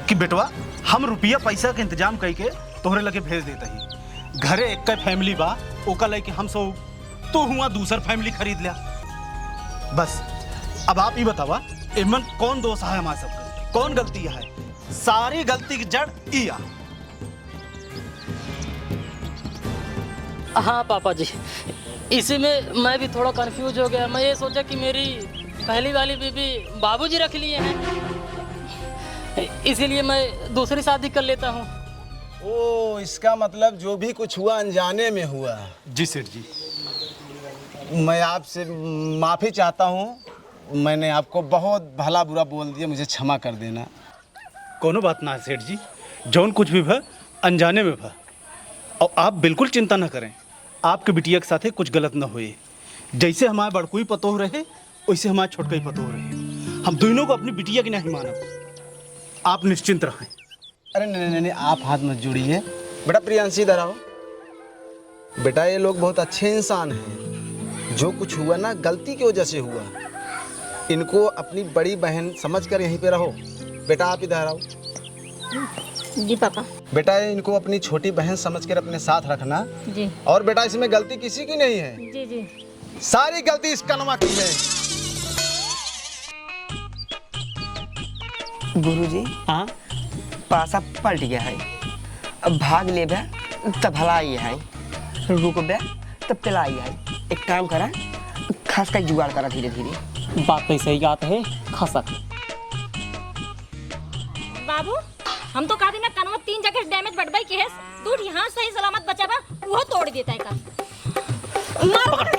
कि बेटवा, हम रुपया पैसा के इंतजाम कई के तोहरे लगे भेज देत ही। घरे एक फैमिली बा, ओका लेके हम सब, तो हुआ दूसर फैमिली खरीद लिया। बस, अब आप ही बतावा, एमन कौन दोष है हमारे सबके, कौन गलती है? सारी गलती की जड़ ई आ। हाँ पापा जी, इसी में मैं भी थोड़ा कंफ्यूज हो गया। मैं ये सोचा कि मेरी पहली वाली बीबी बाबूजी रख लिए हैं, इसीलिए मैं दूसरी शादी कर लेता हूँ। ओ, इसका मतलब जो भी कुछ हुआ अनजाने में हुआ। जी सेठ जी। मैं आपसे माफ़ी चाहता हूँ, मैंने आपको बहुत भला बुरा बोल दिया, मुझे क्षमा कर देना। कोनो बात ना है सेठ जी, जौन कुछ भी भा अनजाने में भा, और आप बिल्कुल चिंता न करें, आपके बिटिया के साथे कुछ गलत न होए। जैसे हमारे बड़कुई पतोह रहे, वैसे हमारे छोटकई पतोह रहे। हम दोनों को अपनी बिटिया की नहीं मानब, आप निश्चिंत रहें। अरे नहीं, नहीं, नहीं, आप हाथ मत जोड़िए। बेटा प्रियांशी, इधर आओ। बेटा, ये लोग बहुत अच्छे इंसान हैं। जो कुछ हुआ ना, गलती की वजह से हुआ। इनको अपनी बड़ी बहन समझकर यहीं पे रहो। बेटा, आप इधर आओ। जी पापा। बेटा, इनको अपनी छोटी बहन समझकर अपने साथ रखना। जी। और बेटा, इसमें गलती किसी की नहीं है। जी, जी। सारी गलती इस कनवा की है। गुरुजी, हाँ? पासा पलट गया है। अब भाग लेबे त भलाई है, रुकबे त पिलाई है। एक काम करा, खसका जुगाड़ करा धीरे धीरे। बात तो सही कहत है, खसक। बाबू, हम तो कहा थी ना, कनवा तीन जगह से damage बटवाई के है, तू यहाँ सही सलामत बचा बा, वो तोड़ देता है का। मार पकड़ के।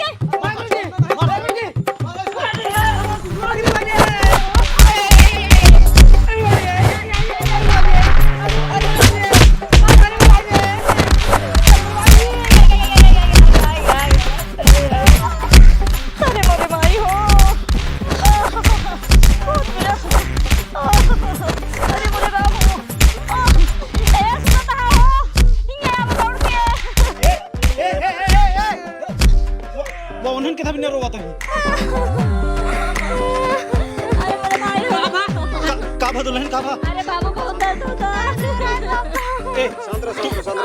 अरे मोरे माई हो, दुल्हन का बा? अरे बाबू, बहुत दर्द होता है। ए, तू,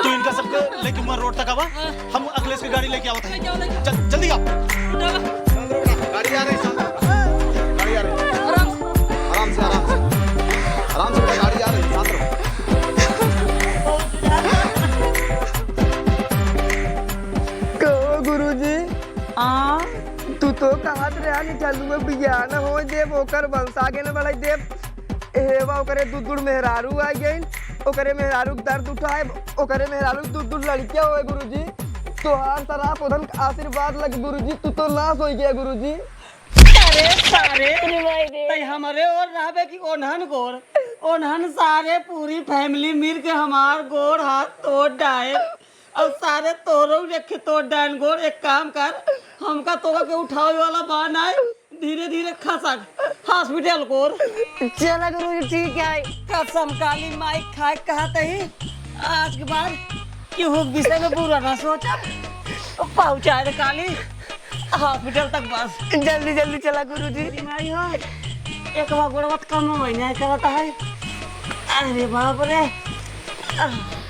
तू इनका सबके लेके मैं रोड तक आवा, हम अखिलेश की गाड़ी लेके आवत हैं। जल-, जल्दी आओ। गाड़ी आ रही, शांत रहो। गाड़ी आ रही। आराम से, आराम से। आराम से बेटा, गाड़ी आ रही, शांत रहो। कहो गुरुजी, आ? तू तो कहत रहा निठल्लुआ बियाह न होए देब, ओकर वंश आगे न बढ़ाई देब। एहवा ओकरे दू दू मेहरारू आ गइन, ओकरे मेहरारू के दर्द उठाए, ओकरे मेहरारू के दू दू लड़कियां होए गुरुजी। तोहार सराप ओधन के आशीर्वाद लग गुरुजी, तू तो नाश होइ गया गुरुजी। अरे सारे, अरे माई रे। तै हमरे ओर रहबे कि ओन्हन गोर? ओन्हन सारे पूरी family मिल के हमार गोड़ हाथ तोड़ डाए। और सारे तोरो रखे तोड़ डाइन गोड़। एक काम कर, हमका तोरा के उठावे वाला बा नाय, धीरे धीरे खसक hospital गोड़। चला गुरुजी, ठीक है। कसम काली माई खाए कहत ही, आज के बाद केहू के विषय में बुरा ना सोचब। पहुँचाए दे काली hospital तक बस। जल्दी जल्दी चला गुरुजी। माई हो, एक बार गोड़वा त कम नहीं करता है। अरे बाप रे।